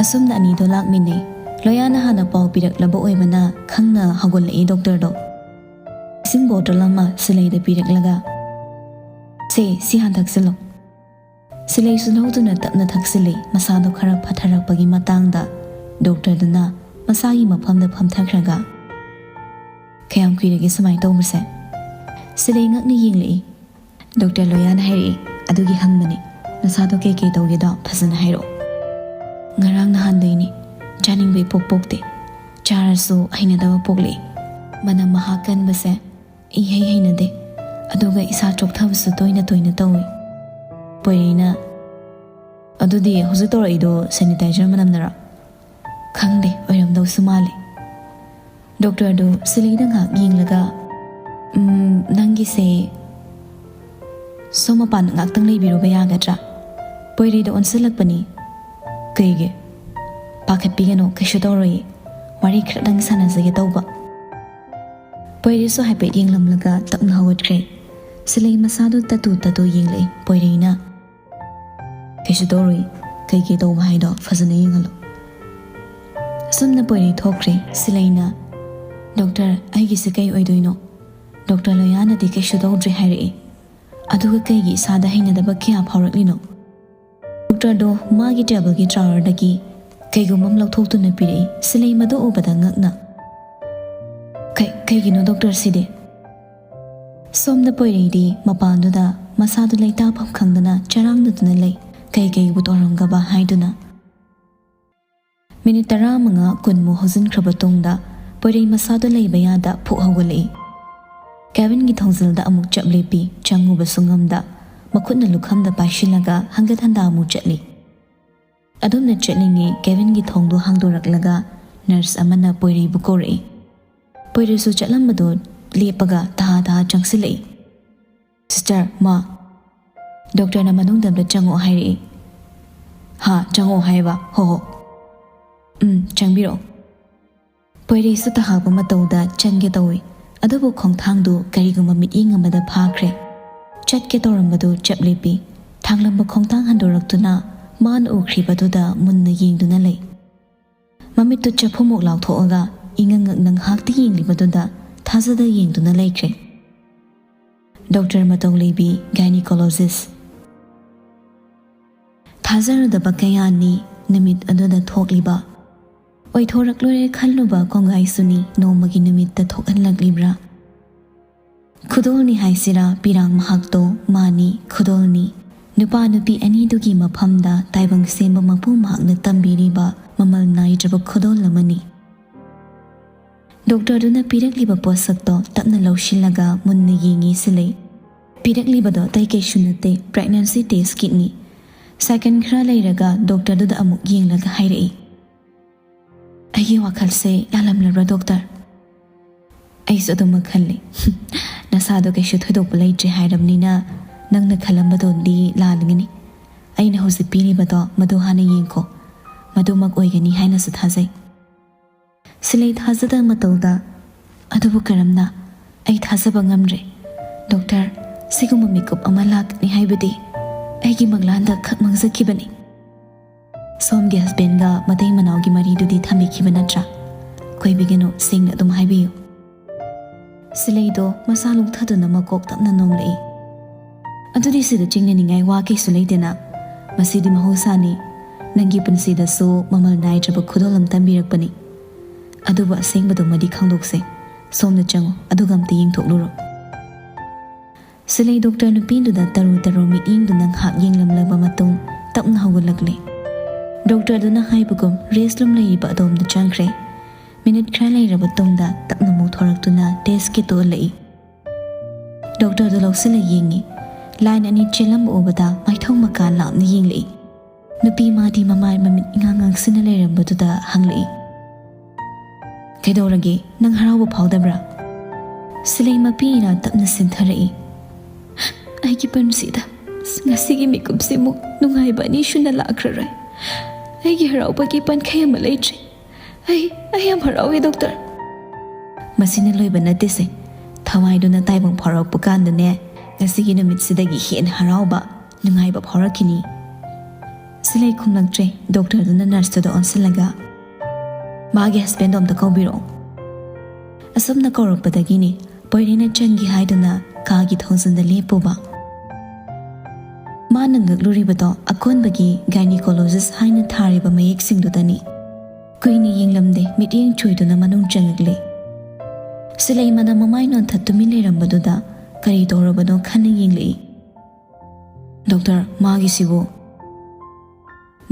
ꯑꯁꯨꯝꯅ ꯑꯅꯤꯗꯣ ꯂꯥꯛꯃꯤꯟꯅꯩ꯫ ꯂꯣꯌꯥꯅ ꯍꯥꯟꯅ ꯄꯥꯎ ꯄꯤꯔꯛꯂꯕ ꯑꯣꯏꯕꯅ ꯈꯪꯅ ꯍꯧꯒꯠꯂꯛꯏ ꯗꯣꯛꯇꯔꯗꯣ꯫ ꯏꯁꯤꯡ ꯕꯣꯇꯜ ꯑꯃ ꯁꯤꯂꯩꯗ ꯄꯤꯔꯛꯂꯒ, "ꯁꯦ, ꯁꯤ ꯍꯥꯟ ꯊꯛꯆꯤꯜꯂꯣ꯫" ꯁꯤꯂꯩꯁꯨ ꯂꯧꯗꯨꯅ ꯇꯞꯅ ꯊꯛꯆꯤꯜꯂꯤ꯫ ꯃꯁꯥꯗꯣ ꯈꯔ ꯐꯊꯔꯛꯄꯒꯤ ꯃꯇꯥꯡꯗ ꯗꯣꯛꯇꯔꯗꯨꯅ ꯃꯁꯥꯒꯤ ꯃꯐꯝꯗ ꯐꯝꯊꯈ꯭ꯔꯒ, "ꯀꯌꯥꯝ ꯀꯨꯏꯔꯒꯦ ꯁꯨꯃꯥꯏꯅ ꯇꯧꯕꯁꯦ?" ꯁꯤꯂꯩ ꯉꯛꯅ ꯌꯦꯡꯂꯛꯏ꯫ ꯗꯣꯛꯇꯔ ꯂꯣꯌꯥꯅ ꯍꯥꯏꯔꯛꯏ, "ꯑꯗꯨꯒꯤ ꯍꯪꯕꯅꯤ, ꯅꯁꯥꯗꯣ ꯀꯩꯀꯩ ꯇꯧꯒꯦꯗꯣ ꯐꯖꯅ ꯍꯥꯏꯔꯛꯑꯣ꯫" "ꯉꯔꯥꯡ ꯅꯍꯥꯟꯗꯩꯅꯤ, ꯆꯥꯅꯤꯡꯕ ꯏꯄꯣꯛ ꯄꯣꯛꯇꯦ, ꯆꯥꯔꯁꯨ ꯍꯩꯅꯗꯕ ꯄꯣꯛꯂꯛꯏ, ꯃꯅꯝ ꯃꯍꯥ ꯀꯟꯕꯁꯦ ꯏꯍꯩ ꯍꯩꯅꯗꯦ, ꯑꯗꯨꯒ ꯏꯁꯥ ꯆꯣꯛꯊꯕꯁꯨ ꯇꯣꯏꯅ ꯇꯣꯏꯅ ꯇꯧꯏ꯫" ꯄꯣꯏꯔꯩꯅ, "ꯑꯗꯨꯗꯤ ꯍꯧꯖꯤꯛ ꯇꯧꯔꯛꯏꯗꯣ ꯁꯦꯅꯤꯇꯥꯏꯖꯔ ꯃꯅꯝꯅꯔꯣ?" "ꯈꯪꯗꯦ, ꯑꯣꯏꯔꯝꯗꯧꯁꯨ ꯃꯥꯜꯂꯤ꯫" ꯗꯣꯛꯇꯔꯗꯨ ꯁꯤꯂꯩꯗ ꯉꯥꯏꯍꯥꯛ ꯌꯦꯡꯂꯒ, "ꯎꯝ, ꯅꯪꯒꯤꯁꯦ ꯁꯣꯝ ꯃꯄꯥꯟꯗ ꯉꯥꯛꯇꯪ ꯂꯩꯕꯤꯔꯨꯕ ꯌꯥꯒꯗ꯭ꯔꯥ?" ꯄꯣꯏꯔꯩꯗ ꯑꯣꯟꯁꯤꯜꯂꯛꯄꯅꯤ꯫ "ꯀꯩꯒꯤ? ꯄꯥꯈꯠꯄꯤꯒꯅꯨ, ꯀꯩꯁꯨ ꯇꯧꯔꯣꯏꯌꯦ꯫ ꯋꯥꯔꯤ ꯈꯔꯗꯪ ꯁꯥꯟꯅꯖꯒꯦ ꯇꯧꯕ꯫" ꯄꯣꯏꯔꯩꯁꯨ ꯍꯥꯏꯐꯦꯠ ꯌꯦꯡꯂꯝꯂꯒ ꯇꯞꯅ ꯍꯧꯒꯠꯈ꯭ꯔꯦ꯫ ꯁꯤꯂꯩ ꯃꯁꯥꯗꯨ ꯇꯠꯇꯨ ꯇꯠꯇꯨ ꯌꯦꯡꯂꯛꯏ꯫ ꯄꯣꯏꯔꯩꯅ, ꯀꯩꯁꯨ ꯇꯧꯔꯣꯏ, ꯀꯩꯀꯩ ꯇꯧꯕ ꯍꯥꯏꯗꯣ ꯐꯖꯅ ꯌꯦꯡꯍꯜꯂꯣ꯫ ꯑꯁꯨꯝꯅ ꯄꯣꯏꯔꯩ ꯊꯣꯛꯈ꯭ꯔꯦ꯫ ꯁꯤꯂꯩꯅ, "ꯗꯣꯛꯇꯔ, ꯑꯩꯒꯤꯁꯦ ꯀꯩ ꯑꯣꯏꯗꯣꯏꯅꯣ? ꯗꯣꯛꯇꯔ ꯂꯣꯌꯥꯅꯗꯤ ꯀꯩꯁꯨ ꯇꯧꯗ꯭ꯔꯦ ꯍꯥꯏꯔꯛꯏ, ꯑꯗꯨꯒ ꯀꯩꯒꯤ ꯏꯁꯥꯗ ꯍꯩꯅꯗꯕ ꯀꯌꯥ ꯐꯥꯎꯔꯛꯂꯤꯅꯣ?" ꯗꯣꯛꯇꯔꯗꯣ ꯃꯥꯒꯤ ꯇꯦꯕꯜꯒꯤ ꯗ꯭ꯔꯥꯋꯔꯗꯒꯤ ꯀꯩꯒꯨꯝꯕ ꯑꯃ ꯂꯧꯊꯣꯛꯇꯨꯅ ꯄꯤꯔꯛꯏ꯫ ꯁꯤꯂꯩ ꯃꯗꯨ ꯎꯕꯗ ꯉꯛꯅ, "ꯀꯩ-, ꯀꯩꯒꯤꯅꯣ ꯗꯣꯛꯇꯔ ꯁꯤꯗꯤ?" ꯁꯣꯝꯗ ꯄꯣꯏꯔꯩꯗꯤ ꯃꯄꯥꯟꯗꯨꯗ ꯃꯁꯥꯗꯨ ꯂꯩꯇꯥꯐꯝ ꯈꯪꯗꯅ ꯆꯔꯥꯡꯅꯗꯨꯅ ꯂꯩ꯫ ꯀꯩ ꯀꯩꯕꯨ ꯇꯧꯔꯝꯒꯕ ꯍꯥꯏꯗꯨꯅ꯫ ꯃꯤꯅꯤꯠ ꯇꯔꯥꯃꯉꯥ ꯀꯨꯟꯃꯨꯛ ꯍꯧꯖꯤꯟꯈ꯭ꯔꯕ ꯇꯨꯡꯗ ꯄꯣꯏꯔꯩ ꯃꯁꯥꯗꯨ ꯂꯩꯕ ꯌꯥꯗ ꯐꯨꯛ ꯍꯧꯒꯠꯂꯛꯏ꯫ ꯀꯦꯕꯤꯟꯒꯤ ꯊꯣꯡꯖꯤꯜꯗ ꯑꯃꯨꯛ ꯆꯞ ꯂꯦꯞꯄꯤ, ꯆꯪꯉꯨꯕꯁꯨ ꯉꯝꯗ, ꯃꯈꯨꯠꯅ ꯂꯨꯈꯝꯗ ꯄꯥꯏꯁꯤꯜꯂꯒ ꯍꯪꯒꯠ ꯍꯟꯗ ꯑꯃꯨꯛ ꯆꯠꯂꯤ꯫ ꯑꯗꯨꯝꯅ ꯆꯠꯂꯤꯉꯩ ꯀꯦꯕꯤꯟꯒꯤ ꯊꯣꯡꯗꯨ ꯍꯥꯡꯗꯣꯔꯛꯂꯒ ꯅꯔꯁ ꯑꯃꯅ ꯄꯣꯏꯔꯩꯕꯨ ꯀꯧꯔꯛꯏ꯫ ꯄꯣꯏꯔꯩꯁꯨ ꯆꯠꯂꯝꯕꯗꯨ ꯂꯦꯞꯄꯒ ꯇꯍꯥ ꯇꯍꯥ ꯆꯪꯁꯤꯜꯂꯛꯏ꯫ "ꯁꯤꯁꯇꯔ, ꯃꯥ, ꯗꯣꯛꯇꯔꯅ ꯃꯅꯨꯡꯗ ꯑꯝꯇ ꯆꯪꯉꯛꯑꯣ ꯍꯥꯏꯔꯛꯏ꯫" "ꯍꯥ, ꯆꯪꯉꯛꯑꯣ ꯍꯥꯏꯕ? ꯍꯣ ꯍꯣ꯫ ꯎꯝ, ꯆꯪꯕꯤꯔꯛꯑꯣ꯫" ꯄꯣꯏꯔꯩꯁꯨ ꯇꯍꯥꯕ ꯃꯇꯧꯗ ꯆꯪꯒꯦ ꯇꯧꯏ, ꯑꯗꯨꯕꯨ ꯈꯣꯡꯊꯥꯡꯗꯨ ꯀꯔꯤꯒꯨꯝꯕ ꯃꯤꯠꯌꯦꯡ ꯑꯃꯗ ꯐꯥꯈ꯭ꯔꯦ꯫ ꯆꯠꯀꯦ ꯇꯧꯔꯝꯕꯗꯨ ꯆꯞ ꯂꯦꯞꯄꯤ꯫ ꯊꯥꯡꯂꯝꯕ ꯈꯣꯡꯊꯥꯡ ꯍꯟꯗꯣꯔꯛꯇꯨꯅ ꯃꯥꯅ ꯎꯈ꯭ꯔꯤꯕꯗꯨꯗ ꯃꯨꯟꯅ ꯌꯦꯡꯗꯨꯅ ꯂꯩ꯫ ꯃꯃꯤꯠꯇꯨ ꯆꯐꯨꯃꯨꯛ ꯂꯥꯎꯊꯣꯛꯑꯒ ꯏꯉꯛ ꯉꯛꯅ ꯉꯥꯏꯍꯥꯛꯇꯤ ꯌꯦꯡꯂꯤꯕꯗꯨꯗ ꯊꯥꯖꯗ ꯌꯦꯡꯗꯨꯅ ꯂꯩꯈ꯭ꯔꯦ꯫ ꯗꯣꯛꯇꯔ ꯃꯇꯧ ꯂꯩꯕꯤ, ꯒꯥꯏꯅꯤꯀꯣꯂꯣꯖꯤꯁ꯫ ꯊꯥꯖꯔꯨꯗꯕ ꯀꯌꯥꯅꯤ ꯅꯨꯃꯤꯠ ꯑꯗꯨꯗ ꯊꯣꯛꯂꯤꯕ꯫ ꯑꯣꯏꯊꯣꯔꯛꯂꯣꯏꯔꯦ ꯈꯜꯂꯨꯕ ꯀꯣꯡꯒꯥꯏꯁꯨꯅꯤ ꯅꯣꯡꯃꯒꯤ ꯅꯨꯃꯤꯠꯇ ꯊꯣꯛꯍꯜꯂꯛꯂꯤꯕ꯭ꯔꯥ? ꯈꯨꯗꯣꯜꯅꯤ ꯍꯥꯏꯁꯤꯔꯥ, ꯄꯤꯔꯥꯡ ꯃꯍꯥꯛꯇꯣ ꯃꯥꯅꯤ, ꯈꯨꯗꯣꯜꯅꯤ꯫ ꯅꯨꯄꯥ ꯅꯨꯄꯤ ꯑꯅꯤꯗꯨꯒꯤ ꯃꯐꯝꯗ ꯇꯥꯏꯕꯪ ꯁꯦꯝꯕ ꯃꯄꯨ ꯃꯍꯥꯛꯅ ꯇꯝꯕꯤꯔꯤꯕ ꯃꯃꯜ ꯅꯥꯏꯗ꯭ꯔꯕ ꯈꯨꯗꯣꯜ ꯑꯃꯅꯤ꯫ ꯗꯣꯛꯇꯔꯗꯨꯅ ꯄꯤꯔꯛꯂꯤꯕ ꯄꯣꯠꯁꯛꯇꯣ ꯇꯞꯅ ꯂꯧꯁꯤꯜꯂꯒ ꯃꯨꯟꯅ ꯌꯦꯡꯉꯤ ꯁꯤꯂꯩ꯫ ꯄꯤꯔꯛꯂꯤꯕꯗꯣ ꯑꯇꯩ ꯀꯩꯁꯨ ꯅꯠꯇꯦ, pregnancy test kitꯅꯤ꯫ ꯁꯦꯀꯦꯟ ꯈꯔ ꯂꯩꯔꯒ ꯗꯣꯛꯇꯔꯗꯨꯗ ꯑꯃꯨꯛ ꯌꯦꯡꯂꯒ ꯍꯥꯏꯔꯛꯏ, "ꯑꯩꯒꯤ ꯋꯥꯈꯜꯁꯦ ꯂꯥꯜꯂꯝꯂꯕ꯭ꯔꯥ ꯗꯣꯛꯇꯔ?" "ꯑꯩꯁꯨ ꯑꯗꯨꯃꯛ ꯈꯜꯂꯤ꯫ ꯅꯁꯥꯗꯣ ꯀꯩꯁꯨ ꯊꯣꯏꯗꯣꯛꯄ ꯂꯩꯇ꯭ꯔꯦ ꯍꯥꯏꯔꯕꯅꯤꯅ ꯅꯪꯅ ꯈꯜꯂꯝꯕꯗꯣꯗꯤ ꯂꯥꯜꯂꯒꯅꯤ꯫ ꯑꯩꯅ ꯍꯧꯖꯤꯛ ꯄꯤꯔꯤꯕꯗꯣ ꯃꯗꯨ ꯍꯥꯟꯅ ꯌꯦꯡꯈꯣ꯫ ꯃꯗꯨꯃꯛ ꯑꯣꯏꯒꯅꯤ ꯍꯥꯏꯅꯁꯨ ꯊꯥꯖꯩ꯫" ꯁꯤꯂꯩ ꯊꯥꯖꯗꯕ ꯃꯇꯧꯗ, "ꯑꯗꯨꯕꯨ ꯀꯔꯝꯅ? ꯑꯩ ꯊꯥꯖꯕ ꯉꯝꯗ꯭ꯔꯦ꯫ ꯗꯣꯛꯇꯔ, ꯁꯤꯒꯨꯝꯕ ꯃꯤꯀꯨꯞ ꯑꯃ ꯂꯥꯛꯀꯅꯤ ꯍꯥꯏꯕꯗꯤ?" ꯑꯩꯒꯤ ꯃꯪꯂꯥꯟꯗ ꯈꯛ ꯃꯥꯡꯖꯈꯤꯕꯅꯤ꯫ ꯁꯣꯝꯒꯤ ꯍꯁꯕꯦꯟꯒ ꯃꯇꯩ ꯃꯅꯥꯎꯒꯤ ꯃꯔꯤꯗꯨꯗꯤ ꯊꯝꯕꯤꯈꯤꯕ ꯅꯠꯇ꯭ꯔꯥ? ꯀꯣꯏꯕꯤꯒꯅꯨ, ꯁꯦꯡꯅ ꯑꯗꯨꯝ ꯍꯥꯏꯕꯤꯌꯨ꯫ ꯁꯤꯂꯩꯗꯣ ꯃꯁꯥ ꯂꯨꯝꯊꯗꯨꯅ ꯃꯀꯣꯛ ꯇꯞꯅ ꯅꯣꯝꯂꯛꯏ꯫ ꯑꯗꯨꯗꯤ ꯁꯤꯗ ꯆꯤꯡꯅꯅꯤꯡꯉꯥꯏ ꯋꯥ ꯀꯩꯁꯨ ꯂꯩꯇꯦꯅ꯫ ꯃꯁꯤꯗꯤ ꯃꯍꯧꯁꯥꯅꯤ꯫ ꯅꯪꯒꯤ ꯄꯨꯟꯁꯤꯗꯁꯨ ꯃꯃꯜ ꯅꯥꯏꯗ꯭ꯔꯕ ꯈꯨꯗꯣꯜ ꯑꯃ ꯇꯝꯕꯤꯔꯛꯄꯅꯤ꯫ ꯑꯗꯨꯕꯨ ꯑꯁꯦꯡꯕꯗꯨꯃꯗꯤ ꯈꯪꯗꯣꯛꯁꯦ꯫ ꯁꯣꯝꯗ ꯆꯪꯉꯨ, ꯑꯗꯨꯒ ꯑꯝꯇ ꯌꯦꯡꯊꯣꯛꯂꯨꯔꯣ꯫ ꯁꯤꯂꯩ ꯗꯣꯛꯇꯔ ꯅꯨꯄꯤꯗꯨꯗ ꯇꯔꯨ ꯇꯔꯨ ꯃꯤꯠꯌꯦꯡꯗꯨꯅ ꯉꯥꯏꯍꯥꯛ ꯌꯦꯡꯂꯝꯂꯕ ꯃꯇꯨꯡ ꯇꯞꯅ ꯍꯧꯒꯠꯂꯛꯂꯦ꯫ ꯗꯣꯛꯇꯔꯗꯨꯅ ꯍꯥꯏꯕꯒꯨꯝ ꯔꯦꯁ ꯔꯨꯝ ꯂꯩꯔꯤꯕ ꯑꯗꯣꯝꯗ ꯆꯪꯈ꯭ꯔꯦ꯫ ꯃꯤꯅꯤꯠ ꯈꯔ ꯂꯩꯔꯕ ꯇꯨꯡꯗ ꯇꯞꯅ ꯑꯃꯨꯛ ꯊꯣꯔꯛꯇꯨꯅ ꯇꯦꯁ ꯀꯤꯠꯇꯨ ꯎꯠꯂꯛꯏ꯫ ꯗꯣꯛꯇꯔꯗꯨ ꯂꯧꯁꯤꯜꯂ ꯌꯦꯡꯉꯤ꯫ ꯂꯥꯏꯟ ꯑꯅꯤ ꯆꯦꯜꯂꯝꯕ ꯎꯕꯗ ꯃꯥꯏꯊꯣꯡ ꯃꯀꯥ ꯂꯥꯞꯅ ꯌꯦꯡꯂꯛꯏ꯫ ꯅꯨꯄꯤ ꯃꯥꯗꯤ ꯃꯃꯥꯏ ꯃꯃꯤꯠ ꯏꯉꯥꯡ ꯉꯥꯡꯁꯤꯟꯅ ꯂꯩꯔꯝꯕꯗꯨꯗ ꯍꯪꯂꯛꯏ, "ꯀꯩꯗꯧꯔꯒꯦ? ꯅꯪ ꯍꯔꯥꯎꯕ ꯐꯥꯎꯗꯕ꯭ꯔꯥ?" ꯁꯤꯂꯩ ꯃꯄꯤ ꯏꯔꯥ ꯇꯞꯅ ꯁꯤꯟꯊꯔꯛꯏ꯫ "ꯑꯩꯒꯤ ꯄꯨꯟꯁꯤꯗ ꯉꯁꯤꯒꯤ ꯃꯤꯀꯨꯞꯁꯤꯃꯨꯛ ꯅꯨꯡꯉꯥꯏꯕ ꯑꯅꯤ ꯁꯨꯅ ꯂꯥꯛꯈ꯭ꯔꯔꯣꯏ꯫ ꯑꯩꯒꯤ ꯍꯔꯥꯎꯕꯒꯤ ꯄꯟꯈꯩ ꯑꯃ ꯂꯩꯇ꯭ꯔꯦ꯫ ꯑꯩ, ꯑꯩ ꯌꯥꯝ ꯍꯔꯥꯎꯏ, ꯗꯣꯛꯇꯔ꯫" ꯃꯁꯤꯅ ꯂꯣꯏꯕ ꯅꯠꯇꯦꯁꯦ꯫ ꯊꯋꯥꯏꯗꯨꯅ ꯇꯥꯏꯕꯪ ꯐꯥꯎꯔꯛꯄ ꯀꯥꯟꯗꯅꯦ, ꯉꯁꯤꯒꯤ ꯅꯨꯃꯤꯠꯁꯤꯗꯒꯤ ꯍꯦꯟꯅ ꯍꯔꯥꯎꯕ, ꯅꯨꯡꯉꯥꯏꯕ ꯐꯥꯎꯔꯛꯈꯤꯅꯤ꯫ ꯁꯤꯂꯩ ꯈꯨꯝꯂꯛꯇ꯭ꯔꯦ꯫ ꯗꯣꯛꯇꯔꯗꯨꯅ ꯅꯔꯁꯇꯨꯗ ꯑꯣꯟꯁꯤꯜꯂꯒ, "ꯃꯥꯒꯤ ꯍꯁꯕꯦꯟꯗꯣ ꯑꯝꯇ ꯀꯧꯕꯤꯔꯛꯑꯣ꯫" ꯑꯁꯨꯝꯅ ꯀꯧꯔꯛꯄꯗꯒꯤꯅꯤ ꯄꯣꯏꯔꯩꯅ ꯆꯪꯒꯦ ꯍꯥꯏꯗꯨꯅ ꯀꯥꯒꯤ ꯊꯣꯡꯖꯤꯟꯗ ꯂꯦꯞꯄꯨꯕ꯫ ꯃꯥꯅ ꯉꯛꯂꯨꯔꯤꯕꯗꯣ ꯑꯀꯣꯟꯕꯒꯤ ꯒꯥꯏꯅꯤꯀꯣꯂꯣꯖꯤꯁ ꯍꯥꯏꯅ ꯊꯥꯔꯤꯕ ꯃꯌꯦꯛꯁꯤꯡꯗꯨꯗꯅꯤ꯫ ꯀꯨꯏꯅ ꯌꯦꯡꯂꯝꯗꯦ, ꯃꯤꯠꯌꯦꯡ ꯆꯣꯏꯗꯨꯅ ꯃꯅꯨꯡ ꯆꯪꯉꯛꯂꯦ꯫ ꯁꯤꯂꯩꯃꯅ ꯃꯃꯥꯏ ꯅꯣꯟꯊ ꯇꯨꯃꯤꯟ ꯂꯩꯔꯝꯕꯗꯨꯗ ꯀꯔꯤ ꯇꯧꯔꯕꯅꯣ ꯈꯟꯅ ꯌꯦꯡꯂꯛꯏ꯫ "ꯗꯣꯛꯇꯔ, ꯃꯥꯒꯤꯁꯤꯕꯨ?"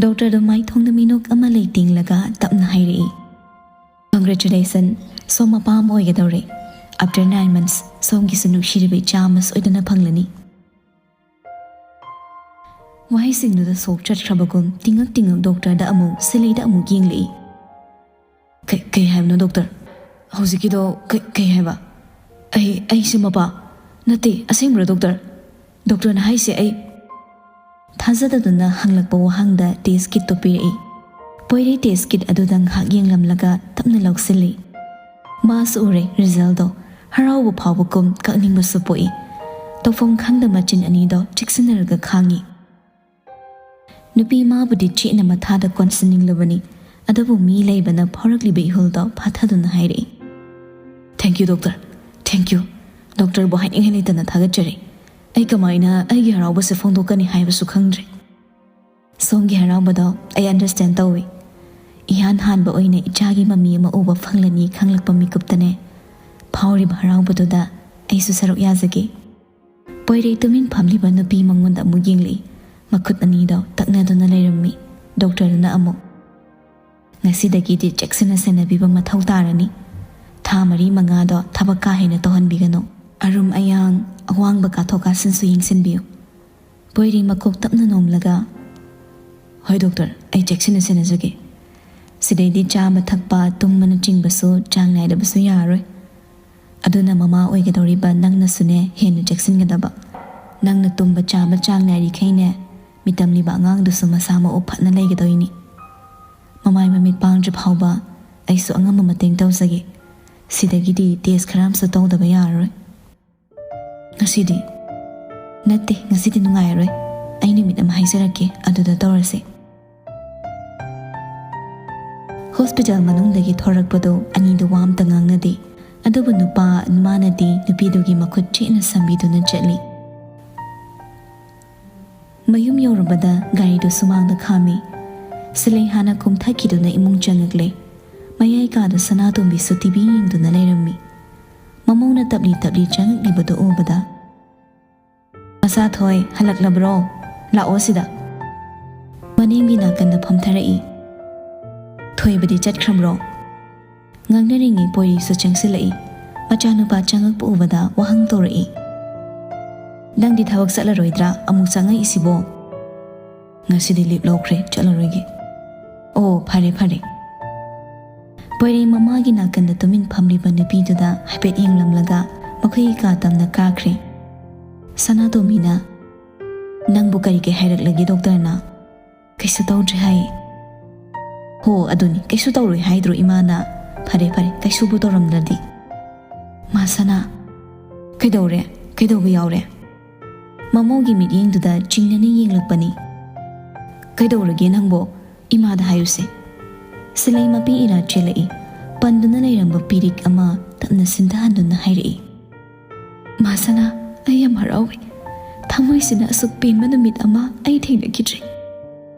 ꯗꯣꯛꯇꯔꯗꯣ ꯃꯥꯏꯊꯣꯡꯗ ꯃꯤꯅꯣꯛ ꯑꯃ ꯂꯩꯇꯦꯡꯂꯒ ꯇꯞꯅ ꯍꯥꯏꯔꯛꯏ, "Congratulation, ꯁꯣꯝ ꯃꯄꯥ ꯑꯃ ꯑꯣꯏꯒꯗꯧꯔꯦ꯫ After nine months, ꯁꯣꯝꯒꯤꯁꯨ ꯅꯨꯡꯁꯤꯔꯕ ꯏꯆꯥ ꯑꯃ ꯁꯣꯏꯗꯅ ꯐꯪꯂꯅꯤ꯫" ꯋꯥꯍꯩꯁꯤꯡꯗꯨꯗ ꯁꯣꯛ ꯆꯠꯈ꯭ꯔꯕꯒꯨꯝ ꯇꯤꯡꯉꯛ ꯇꯤꯡꯉꯛ ꯗꯣꯛꯇꯔꯗ ꯑꯃꯨꯛ, ꯁꯤꯂꯩꯗ ꯑꯃꯨꯛ ꯌꯦꯡꯂꯛꯏ꯫ "ꯀꯩ, ꯀꯩ ꯍꯥꯏꯕꯅꯣ ꯗꯣꯛꯇꯔ? ꯍꯧꯖꯤꯛꯀꯤꯗꯣ ꯀꯩ, ꯀꯩ ꯍꯥꯏꯕ? ꯑꯩ, ꯑꯩꯁꯦ ꯃꯄꯥ ꯅꯠꯇꯦ, ꯑꯁꯦꯡꯕ꯭ꯔꯥ ꯗꯣꯛꯇꯔ? ꯗꯣꯛꯇꯔꯅ ꯍꯥꯏꯁꯦ ꯑꯩ?" ꯊꯥꯖꯗꯗꯨꯅ ꯍꯪꯂꯛꯄ ꯋꯥꯍꯪꯗ ꯇꯦꯁ ꯀꯤꯠꯇꯣ ꯄꯤꯔꯛꯏ꯫ ꯄꯣꯏꯔꯩ ꯇꯦꯁ ꯀꯤꯠ ꯑꯗꯨꯗ ꯉꯥꯏꯍꯥꯛ ꯌꯦꯡꯂꯝꯂꯒ ꯇꯞꯅ ꯂꯧꯁꯤꯜꯂꯤ꯫ ꯃꯥꯁꯨ ꯎꯔꯦ ꯔꯤꯖꯜꯗꯣ꯫ ꯍꯔꯥꯎꯕ ꯐꯥꯎꯕꯒꯨꯝ ꯀꯞꯅꯤꯡꯕꯁꯨ ꯄꯣꯛꯏ꯫ ꯇꯧꯐꯝ ꯈꯪꯗ ꯃꯆꯤꯟ ꯑꯅꯤꯗꯣ ꯆꯤꯛꯁꯤꯟꯅꯔꯒ ꯈꯥꯡꯉꯤ꯫ ꯅꯨꯄꯤ ꯃꯥꯕꯨꯗꯤ ꯆꯦꯠꯅ ꯃꯊꯥꯗ ꯀꯣꯟꯁꯤꯟꯅꯤꯡꯂꯕꯅꯤ, ꯑꯗꯨꯕꯨ ꯃꯤ ꯂꯩꯕꯅ ꯐꯥꯎꯔꯛꯂꯤꯕ ꯏꯍꯨꯜꯗꯣ ꯐꯥꯊꯗꯨꯅ ꯍꯥꯏꯔꯛꯏ, "Thank you, doctor. Thank you. ꯗꯣꯛꯇꯔꯕꯨ ꯍꯥꯏꯅꯤꯡꯉꯥꯏ ꯂꯩꯇꯅ ꯊꯥꯒꯠꯆꯔꯤ꯫ ꯑꯩ ꯀꯃꯥꯏꯅ ꯑꯩꯒꯤ ꯍꯔꯥꯎꯕꯁꯦ ꯐꯣꯡꯗꯣꯛꯀꯅꯤ ꯍꯥꯏꯕꯁꯨ ꯈꯪꯗ꯭ꯔꯦ꯫ ꯁꯣꯝꯒꯤ ꯍꯔꯥꯎꯕꯗꯣ ꯑꯩ understand ꯇꯧꯏ꯫ ꯏꯍꯥꯟ ꯍꯥꯟꯕ ꯑꯣꯏꯅ ꯏꯆꯥꯒꯤ ꯃꯃꯤ ꯑꯃ ꯎꯕ ꯐꯪꯂꯅꯤ ꯈꯪꯂꯛꯄ ꯃꯤꯀꯨꯞꯇꯅꯦ ꯐꯥꯎꯔꯤꯕ ꯍꯔꯥꯎꯕꯗꯨꯗ ꯑꯩꯁꯨ ꯁꯔꯨꯛ ꯌꯥꯖꯒꯦ꯫" ꯄꯣꯏꯔꯩ ꯇꯨꯃꯤꯟ ꯐꯝꯂꯤꯕ ꯅꯨꯄꯤ ꯃꯉꯣꯟꯗ ꯑꯃꯨꯛ ꯌꯦꯡꯂꯛꯏ, ꯃꯈꯨꯠ ꯑꯅꯤꯗꯣ ꯇꯛꯅꯗꯨꯅ ꯂꯩꯔꯝꯃꯤ꯫ ꯗꯣꯛꯇꯔꯗꯨꯅ ꯑꯃꯨꯛ, "ꯉꯁꯤꯗꯒꯤꯗꯤ ꯆꯦꯛꯁꯤꯟꯅ ꯁꯦꯟꯅꯕꯤꯕ ꯃꯊꯧ ꯇꯥꯔꯅꯤ꯫ ꯊꯥ ꯃꯔꯤ ꯃꯉꯥꯗꯣ ꯊꯕꯛ ꯀꯥ ꯍꯦꯟꯅ ꯇꯧꯍꯟꯕꯤꯒꯅꯨ꯫" ꯑꯔꯨꯝ ꯑꯌꯥꯡ, ꯑꯋꯥꯡꯕ ꯀꯥꯊꯣꯛ ꯀꯥꯁꯤꯟꯁꯨ ꯌꯦꯡꯁꯤꯟꯕꯤꯌꯨ꯫ ꯄꯣꯏꯔꯩ ꯃꯀꯣꯛ ꯇꯞꯅ ꯅꯣꯝꯂꯒ, "ꯍꯣꯏ ꯗꯣꯛꯇꯔ, ꯑꯩ ꯆꯦꯛꯁꯤꯟꯅ ꯁꯦꯟꯅꯖꯒꯦ꯫ ꯁꯤꯗꯩꯗꯤ ꯆꯥꯕ ꯊꯛꯄ, ꯇꯨꯝꯕꯅꯆꯤꯡꯕꯁꯨ ꯆꯥꯡ ꯅꯥꯏꯗꯕꯁꯨ ꯌꯥꯔꯔꯣꯏ꯫ ꯑꯗꯨꯅ ꯃꯃꯥ ꯑꯣꯏꯒꯗꯧꯔꯤꯕ ꯅꯪꯅꯁꯨꯅꯦ ꯍꯦꯟꯅ ꯆꯦꯛꯁꯤꯟꯒꯗꯕ꯫ ꯅꯪꯅ ꯇꯨꯝꯕ ꯆꯥꯕ ꯆꯥꯡ ꯅꯥꯏꯔꯤꯈꯩꯅꯦ, ꯃꯤꯇꯝꯂꯤꯕ ꯑꯉꯥꯡꯗꯨꯁꯨ ꯃꯁꯥ ꯃꯎ ꯐꯅ ꯂꯩꯒꯗꯧꯔꯤꯅꯤ꯫ ꯃꯃꯥꯏ ꯃꯃꯤꯠ ꯄꯥꯡꯗ꯭ꯔꯤ ꯐꯥꯎꯕ ꯑꯩꯁꯨ ꯑꯉꯝꯕ ꯃꯇꯦꯡ ꯇꯧꯖꯒꯦ꯫ ꯁꯤꯗꯒꯤꯗꯤ ꯇꯦꯁ ꯈꯔ ꯑꯃꯁꯨ ꯇꯧꯗꯕ ꯌꯥꯔꯔꯣꯏ꯫" "ꯉꯁꯤꯗꯤ?" "ꯅꯠꯇꯦ, ꯉꯁꯤꯗꯤ ꯅꯨꯡꯉꯥꯏꯔꯔꯣꯏ꯫ ꯑꯩ ꯅꯨꯃꯤꯠ ꯑꯃ ꯍꯥꯏꯖꯔꯛꯀꯦ, ꯑꯗꯨꯗ ꯇꯧꯔꯁꯦ꯫" ꯍꯣꯁꯄꯤꯇꯥꯜ ꯃꯅꯨꯡꯗꯒꯤ ꯊꯣꯔꯛꯄꯗꯣ ꯑꯅꯤꯗꯨ ꯋꯥ ꯑꯝꯇ ꯉꯥꯡꯅꯗꯦ꯫ ꯑꯗꯨꯕꯨ ꯅꯨꯄꯥ ꯃꯥꯅꯗꯤ ꯅꯨꯄꯤꯗꯨꯒꯤ ꯃꯈꯨꯠ ꯆꯦꯠꯅ ꯁꯝꯕꯤꯗꯨꯅ ꯆꯠꯂꯤ꯫ ꯃꯌꯨꯝ ꯌꯧꯔꯕꯗ ꯒꯥꯔꯤꯗꯨ ꯁꯨꯃꯥꯡꯗ ꯈꯥꯝꯃꯤ꯫ ꯁꯤꯂꯩ ꯍꯥꯟꯅ ꯀꯨꯝꯊꯈꯤꯗꯨꯅ ꯏꯃꯨꯡ ꯆꯪꯉꯛꯂꯦ꯫ ꯃꯌꯥꯏ ꯀꯥꯗ ꯁꯅꯥꯇꯣꯝꯕꯤꯁꯨ ꯇꯤꯚꯤ ꯌꯦꯡꯗꯨꯅ ꯂꯩꯔꯝꯃꯤ꯫ ꯃꯃꯧꯅ ꯇꯞꯂꯤ ꯇꯞꯂꯤ ꯆꯪꯉꯛꯂꯤꯕꯗꯨ ꯎꯕꯗ, "ꯃꯆꯥꯊꯣꯏ, ꯍꯜꯂꯛꯂꯕ꯭ꯔꯣ? ꯂꯥꯛꯑꯣ ꯁꯤꯗ꯫" ꯃꯅꯤꯡꯒꯤ ꯅꯥꯀꯟꯗ ꯐꯝꯊꯔꯛꯏ꯫ "ꯊꯣꯏꯕꯗꯤ ꯆꯠꯈ꯭ꯔꯕ꯭ꯔꯣ?" ꯉꯥꯡꯅꯔꯤꯉꯩ ꯄꯣꯏꯔꯤꯁꯨ ꯆꯪꯁꯤꯜꯂꯛꯏ꯫ ꯃꯆꯥꯅꯨꯄꯥ ꯆꯪꯉꯛꯄ ꯎꯕꯗ ꯋꯥꯍꯪ ꯇꯧꯔꯛꯏ꯫ "ꯅꯪꯗꯤ ꯊꯕꯛ ꯆꯠꯂꯔꯣꯏꯗ꯭ꯔꯥ? ꯑꯃꯨꯛ ꯆꯪꯉꯛꯏꯁꯤꯕꯣ?" "ꯉꯁꯤꯗꯤ ꯂꯤꯞ ꯂꯧꯈ꯭ꯔꯦ, ꯆꯠꯂꯔꯣꯏꯒꯦ꯫" "ꯑꯣ, ꯐꯔꯦ, ꯐꯔꯦ꯫" ꯄꯣꯏꯔꯩ ꯃꯃꯥꯒꯤ ꯅꯥꯀꯟꯗ ꯇꯨꯃꯤꯟ ꯐꯝꯂꯤꯕ ꯅꯨꯄꯤꯗꯨꯗ ꯍꯥꯏꯐꯦꯠ ꯌꯦꯡꯂꯝꯂꯒ ꯃꯈꯣꯏꯒꯤ ꯀꯥ ꯇꯝꯅ ꯀꯥꯈ꯭ꯔꯦ꯫ ꯁꯅꯥꯇꯣꯝꯕꯤꯅ, "ꯅꯪꯕꯨ ꯀꯔꯤ ꯀꯩ ꯍꯥꯏꯔꯛꯂꯒꯦ ꯗꯣꯛꯇꯔꯅ?" "ꯀꯩꯁꯨ ꯇꯧꯗ꯭ꯔꯤ ꯍꯥꯏꯌꯦ꯫" "ꯍꯣ, ꯑꯗꯨꯅꯤ, ꯀꯩꯁꯨ ꯇꯧꯔꯣꯏ ꯍꯥꯏꯗ꯭ꯔꯣ ꯏꯃꯥꯅ?" "ꯐꯔꯦ, ꯐꯔꯦ, ꯀꯩꯁꯨꯕꯨ ꯇꯧꯔꯝꯗ꯭ꯔꯗꯤ꯫" "ꯃꯥ ꯁꯅꯥ, ꯀꯩꯗꯧꯔꯦ? ꯀꯩꯗꯧꯕ ꯌꯥꯎꯔꯦ?" ꯃꯃꯧꯒꯤ ꯃꯤꯠꯌꯦꯡꯗꯨꯗ ꯆꯤꯡꯅꯅ ꯌꯦꯡꯂꯛꯄꯅꯤ꯫ "ꯀꯩꯗꯧꯔꯒꯦ ꯅꯪꯕꯣ? ꯏꯃꯥꯗ ꯍꯥꯏꯌꯨꯁꯦ꯫" ꯁꯤꯂꯩ ꯃꯄꯤ ꯏꯔꯥ ꯆꯦꯜꯂꯛꯏ꯫ ꯄꯟꯗꯨꯅ ꯂꯩꯔꯝꯕ ꯄꯤꯔꯤꯛ ꯑꯃ ꯇꯞꯅ ꯁꯤꯟꯊꯍꯟꯗꯨꯅ ꯍꯥꯏꯔꯛꯏ꯫ "ꯃꯥ ꯁꯅꯥ, ꯑꯩ ꯌꯥꯝ ꯍꯔꯥꯎꯏ꯫ ꯊꯃꯣꯏꯁꯤꯅ ꯑꯁꯨꯛ ꯄꯦꯟꯕ ꯅꯨꯃꯤꯠ ꯑꯃ ꯑꯩ ꯊꯦꯡꯅꯈꯤꯗ꯭ꯔꯤ꯫"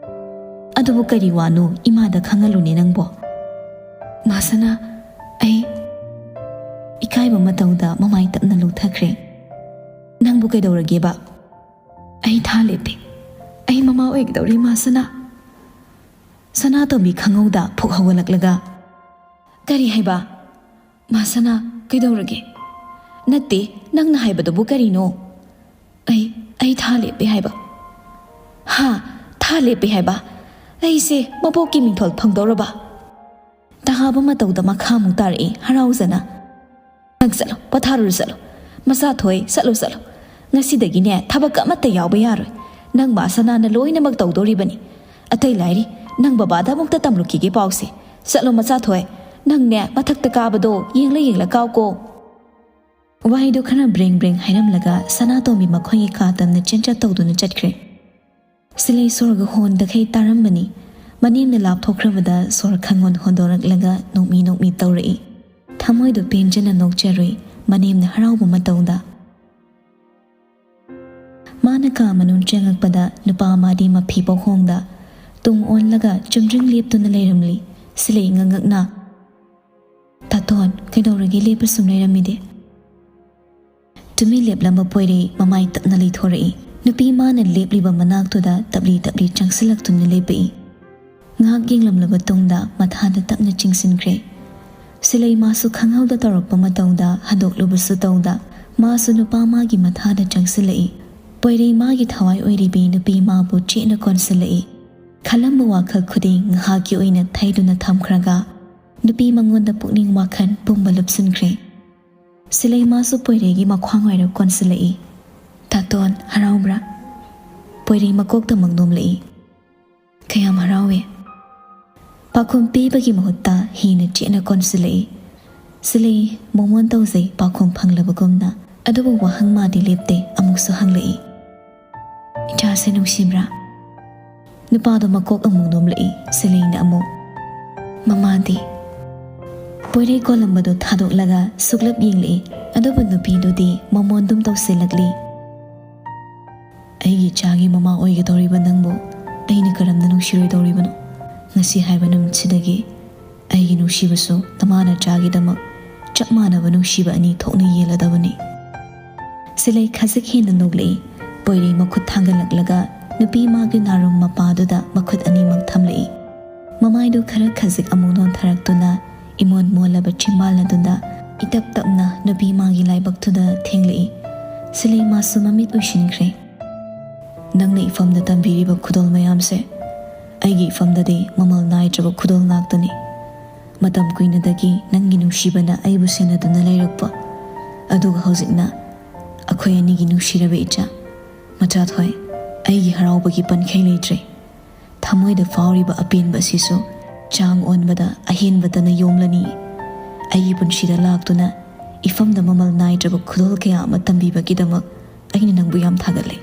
"ꯑꯗꯨꯕꯨ ꯀꯔꯤ ꯋꯥꯅꯣ ꯏꯃꯥꯗ ꯈꯪꯍꯜꯂꯨꯅꯦ ꯅꯪꯕꯣ?" "ꯃꯥ ꯁꯅꯥ, ꯑꯩ..." ꯏꯀꯥꯏꯕ ꯃꯇꯧꯗ ꯃꯃꯥꯏ ꯇꯞꯅ ꯂꯨꯊꯈ꯭ꯔꯦ꯫ "ꯅꯪꯕꯨ ꯀꯩꯗꯧꯔꯒꯦꯕ?" "ꯑꯩ ꯊꯥ ꯂꯦꯞꯄꯦ꯫ ꯑꯩ ꯃꯃꯥ ꯑꯣꯏꯒꯗꯧꯔꯤ, ꯃꯥ ꯁꯅꯥ꯫" ꯁꯅꯥꯇꯣꯝꯕꯤ ꯈꯪꯍꯧꯗ ꯐꯨꯛ ꯍꯧꯒꯠꯂꯛꯂꯒ, "ꯀꯔꯤ ꯍꯥꯏꯕ? ꯃꯥ ꯁꯅꯥ, ꯀꯩꯗꯧꯔꯒꯦ? ꯅꯠꯇꯦ, ꯅꯪꯅ ꯍꯥꯏꯕꯗꯨꯕꯨ ꯀꯔꯤꯅꯣ?" "ꯑꯩ, ꯑꯩ ꯊꯥ ꯂꯦꯞꯄꯦ ꯍꯥꯏꯕ꯫" "ꯍꯥ? ꯊꯥ ꯂꯦꯞꯄꯦ ꯍꯥꯏꯕ? ꯑꯩꯁꯦ ꯃꯕꯣꯛꯀꯤ ꯃꯤꯡꯊꯣꯜ ꯐꯪꯗꯧꯔꯕ?" ꯇꯍꯥꯕ ꯃꯇꯧꯗ ꯃꯈꯥꯃꯨꯛ ꯇꯥꯔꯛꯏ ꯍꯔꯥꯎꯖꯅ꯫ "ꯅꯪ ꯆꯠꯂꯣ, ꯄꯣꯊꯥꯔꯨꯔꯣ ꯆꯠꯂꯣ꯫ ꯃꯆꯥ ꯊꯣꯏ, ꯆꯠꯂꯣ ꯆꯠꯂꯣ꯫ ꯉꯁꯤꯗꯒꯤꯅꯦ ꯊꯕꯛ ꯑꯃꯠꯇ ꯌꯥꯎꯕ ꯌꯥꯔꯣꯏ꯫ ꯅꯪ ꯃꯥ ꯁꯅꯥꯅ ꯂꯣꯏꯅꯃꯛ ꯇꯧꯗꯣꯔꯤꯕꯅꯤ꯫ ꯑꯇꯩ ꯂꯥꯏꯔꯤ, ꯅꯪ ꯕꯕꯥꯗ ꯑꯃꯨꯛꯇ ꯇꯝꯂꯨꯈꯤꯒꯦ ꯄꯥꯎꯁꯦ꯫ ꯆꯠꯂꯣ ꯃꯆꯥ ꯊꯣꯏ, ꯅꯪꯅꯦ ꯃꯊꯛꯇ ꯀꯥꯕꯗꯣ ꯌꯦꯡꯂ ꯌꯦꯡꯂ ꯀꯥꯎꯀꯣ꯫" ꯋꯥꯍꯩꯗꯣ ꯈꯔ ꯕ꯭ꯔꯦꯡ ꯕ꯭ꯔꯦꯡ ꯍꯥꯏꯔꯝꯂꯒ ꯁꯅꯥꯇꯣꯝꯕꯤ ꯃꯈꯣꯏꯒꯤ ꯀꯥ ꯇꯝꯅ ꯆꯦꯟꯆꯠ ꯇꯧꯗꯨꯅ ꯆꯠꯈ꯭ꯔꯦ꯫ ꯁꯤꯂꯩ ꯁꯣꯔꯒ ꯍꯣꯟꯗꯈꯩ ꯇꯥꯔꯝꯕꯅꯤ꯫ ꯃꯅꯦꯝꯅ ꯂꯥꯞꯊꯣꯛꯈ꯭ꯔꯕꯗ ꯁꯣꯔ ꯈꯪꯍꯣꯟ ꯍꯣꯟꯗꯣꯔꯛꯂꯒ ꯅꯣꯛꯃꯤ ꯅꯣꯛꯃꯤ ꯇꯧꯔꯛꯏ꯫ ꯊꯃꯣꯏꯗꯣ ꯄꯦꯟꯖꯅ ꯅꯣꯛꯆꯔꯨꯏ, ꯃꯅꯦꯝꯅ ꯍꯔꯥꯎꯕ ꯃꯇꯧꯗ꯫ ꯃꯥꯅ ꯀꯥ ꯃꯅꯨꯡ ꯆꯪꯉꯛꯄꯗ ꯅꯨꯄꯥ ꯃꯥꯗꯤ ꯃꯐꯤ ꯄꯣꯛꯍꯣꯡꯗ ꯇꯨꯡ ꯑꯣꯜꯂꯒ ꯆꯨꯝꯗ꯭ꯔꯤꯡ ꯂꯦꯞꯇꯨꯅ ꯂꯩꯔꯝꯂꯤ꯫ ꯁꯤꯂꯩ ꯉꯛꯉꯛꯅ, "ꯇꯥꯇꯣꯟ, ꯀꯩꯗꯧꯔꯒꯦ ꯂꯦꯞꯄ ꯁꯨꯝ ꯂꯩꯔꯝꯃꯤꯗꯤ?" ꯇꯨꯃꯤꯟ ꯂꯦꯞꯂꯝꯕ ꯄꯣꯏꯔꯩ ꯃꯃꯥꯏ ꯇꯞꯅ ꯂꯩꯊꯣꯔꯛꯏ꯫ ꯅꯨꯄꯤ ꯃꯥꯅ ꯂꯦꯞꯂꯤꯕ ꯃꯅꯥꯛꯇꯨꯗ ꯇꯞꯂꯤ ꯇꯞꯂꯤ ꯆꯪꯁꯤꯜꯂꯛꯇꯨꯅ ꯂꯦꯞꯄꯛꯏ꯫ ꯉꯥꯏꯍꯥꯛ ꯌꯦꯡꯂꯝꯂꯕ ꯇꯨꯡꯗ ꯃꯊꯥꯗ ꯇꯞꯅ ꯆꯤꯡꯁꯤꯟꯈ꯭ꯔꯦ꯫ ꯁꯤꯂꯩ ꯃꯥꯁꯨ ꯈꯪꯍꯧꯗ ꯇꯧꯔꯛꯄ ꯃꯇꯧꯗ ꯍꯟꯗꯣꯛꯂꯨꯕꯁꯨ ꯇꯧꯗ ꯃꯥꯁꯨ ꯅꯨꯄꯥ ꯃꯥꯒꯤ ꯃꯊꯥꯗ ꯆꯪꯁꯤꯜꯂꯛꯏ꯫ ꯄꯣꯏꯔꯩ ꯃꯥꯒꯤ ꯊꯋꯥꯏ ꯑꯣꯏꯔꯤꯕꯤ ꯅꯨꯄꯤ ꯃꯥꯕꯨ ꯆꯦꯠꯅ ꯀꯣꯟꯁꯤꯜꯂꯛꯏ꯫ ꯈꯜꯂꯝꯕ ꯋꯥꯈꯜ ꯈꯨꯗꯤꯡ ꯉꯥꯏꯍꯥꯛꯀꯤ ꯑꯣꯏꯅ ꯊꯩꯗꯨꯅ ꯊꯝꯈ꯭ꯔꯒ ꯅꯨꯄꯤ ꯃꯉꯣꯟꯗ ꯄꯨꯛꯅꯤꯡ ꯋꯥꯈꯜ ꯄꯨꯝꯕ ꯂꯨꯞꯁꯤꯟꯈ꯭ꯔꯦ꯫ ꯁꯤꯂꯩ ꯃꯥꯁꯨ ꯄꯣꯏꯔꯩꯒꯤ ꯃꯈ꯭ꯋꯥꯡ ꯋꯥꯏꯔꯞ ꯀꯣꯟꯁꯤꯜꯂꯛꯏ꯫ "ꯇꯥꯇꯣꯟ, ꯍꯔꯥꯎꯕ꯭ꯔꯥ?" ꯄꯣꯏꯔꯩ ꯃꯀꯣꯛꯇ ꯃꯪꯗꯣꯝꯂꯛꯏ꯫ "ꯀꯌꯥꯝ ꯍꯔꯥꯎꯏ!" ꯄꯥꯎꯈꯨꯝ ꯄꯤꯕꯒꯤ ꯃꯍꯨꯠꯇ ꯍꯦꯟꯅ ꯆꯦꯠꯅ ꯀꯣꯟꯁꯤꯜꯂꯛꯏ꯫ ꯁꯤꯂꯩ ꯃꯣꯃꯣꯟ ꯇꯧꯖꯩ ꯄꯥꯎꯈꯨꯝ ꯐꯪꯂꯕꯒꯨꯝꯅ꯫ ꯑꯗꯨꯕꯨ ꯋꯥꯍꯪ ꯃꯥꯗꯤ ꯂꯦꯞꯇꯦ, ꯑꯃꯨꯛꯁꯨ ꯍꯪꯂꯛꯏ꯫ "ꯏꯆꯥꯁꯦ ꯅꯨꯡꯁꯤꯕ꯭ꯔꯥ?" ꯅꯨꯄꯥꯗꯣ ꯃꯀꯣꯛ ꯑꯃꯨꯛ ꯅꯣꯝꯂꯛꯏ꯫ ꯁꯤꯂꯩꯅ ꯑꯃꯨꯛ, "ꯃꯃꯥꯗꯤ?" ꯄꯣꯏꯔꯩ ꯀꯣꯜꯂꯝꯕꯗꯨ ꯊꯥꯗꯣꯛꯂꯒ ꯁꯨꯛꯂꯞ ꯌꯦꯡꯂꯛꯏ꯫ ꯑꯗꯨꯕꯨ ꯅꯨꯄꯤꯗꯨꯗꯤ ꯃꯃꯣꯟꯗꯨꯝ ꯇꯧꯁꯤꯜꯂꯛꯂꯤ꯫ "ꯑꯩꯒꯤ ꯏꯆꯥꯒꯤ ꯃꯃꯥ ꯑꯣꯏꯒꯗꯧꯔꯤꯕ ꯅꯪꯕꯨ ꯑꯩꯅ ꯀꯔꯝꯅ ꯅꯨꯡꯁꯤꯔꯣꯏꯗꯧꯔꯤꯕꯅꯣ? ꯉꯁꯤ ꯍꯥꯏꯕ ꯅꯨꯃꯤꯠꯁꯤꯗꯒꯤ ꯑꯩꯒꯤ ꯅꯨꯡꯁꯤꯕꯁꯨ ꯅꯃꯥ ꯅꯆꯥꯒꯤꯗꯃꯛ ꯆꯞ ꯃꯥꯟꯅꯕ ꯅꯨꯡꯁꯤꯕ ꯑꯅꯤ ꯊꯣꯛꯅ ꯌꯦꯜꯂꯗꯕꯅꯤ꯫" ꯁꯤꯂꯩ ꯈꯖꯤꯛ ꯍꯦꯟꯅ ꯅꯣꯛꯂꯛꯏ꯫ ꯄꯣꯏꯔꯩ ꯃꯈꯨꯠ ꯊꯥꯡꯒꯠꯂꯛꯂꯒ ꯅꯨꯄꯤ ꯃꯥꯒꯤ ꯅꯥꯔꯨꯝ ꯃꯄꯥꯗꯨꯗ ꯃꯈꯨꯠ ꯑꯅꯤꯃꯛ ꯊꯝꯂꯛꯏ꯫ ꯃꯃꯥꯏꯗꯨ ꯈꯔ ꯈꯖꯤꯛ ꯑꯃꯨꯛ ꯅꯣꯟꯊꯔꯛꯇꯨꯅ ꯏꯃꯣꯟ ꯃꯣꯜꯂꯕ ꯆꯤꯝꯕꯥꯜ ꯑꯗꯨꯗ ꯏꯇꯞ ꯇꯞꯅ ꯅꯨꯄꯤ ꯃꯥꯒꯤ ꯂꯥꯏꯕꯛꯇꯨꯗ ꯊꯦꯡꯂꯛꯏ꯫ ꯁꯤꯂꯩ ꯃꯥꯁꯨ ꯃꯃꯤꯠ ꯎꯏꯁꯤꯟꯈ꯭ꯔꯦ꯫ "ꯅꯪꯅ ꯏꯐꯝꯗ ꯇꯝꯕꯤꯔꯤꯕ ꯈꯨꯗꯣꯜ ꯃꯌꯥꯝꯁꯦ ꯑꯩꯒꯤ ꯏꯐꯝꯗꯗꯤ ꯃꯃꯜ ꯅꯥꯏꯗ꯭ꯔꯕ ꯈꯨꯗꯣꯜ ꯉꯥꯛꯇꯅꯤ꯫ ꯃꯇꯝ ꯀꯨꯏꯅꯗꯒꯤ ꯅꯪꯒꯤ ꯅꯨꯡꯁꯤꯕꯅ ꯑꯩꯕꯨ ꯁꯦꯟꯅꯗꯨꯅ ꯂꯩꯔꯛꯄ, ꯑꯗꯨꯒ ꯍꯧꯖꯤꯛꯅ ꯑꯩꯈꯣꯏ ꯑꯅꯤꯒꯤ ꯅꯨꯡꯁꯤꯔꯕ ꯏꯆꯥ, ꯃꯆꯥꯊꯣꯏ, ꯑꯩꯒꯤ ꯍꯔꯥꯎꯕꯒꯤ ꯄꯟꯈꯩ ꯂꯩꯇ꯭ꯔꯦ꯫ ꯊꯃꯣꯏꯗ ꯐꯥꯎꯔꯤꯕ ꯑꯄꯦꯟꯕ ꯑꯁꯤꯁꯨ ꯆꯥꯡ ꯑꯣꯟꯕꯗ ꯑꯍꯦꯟꯕꯗꯅ ꯌꯣꯝꯂꯅꯤ꯫ ꯑꯩꯒꯤ ꯄꯨꯟꯁꯤꯗ ꯂꯥꯛꯇꯨꯅ ꯏꯐꯝꯗ ꯃꯃꯜ ꯅꯥꯏꯗ꯭ꯔꯕ ꯈꯨꯗꯣꯜ ꯀꯌꯥ ꯑꯃ ꯇꯝꯕꯤꯕꯒꯤꯗꯃꯛ ꯑꯩꯅ ꯅꯪꯕꯨ ꯌꯥꯝ ꯊꯥꯒꯠꯂꯦ꯫"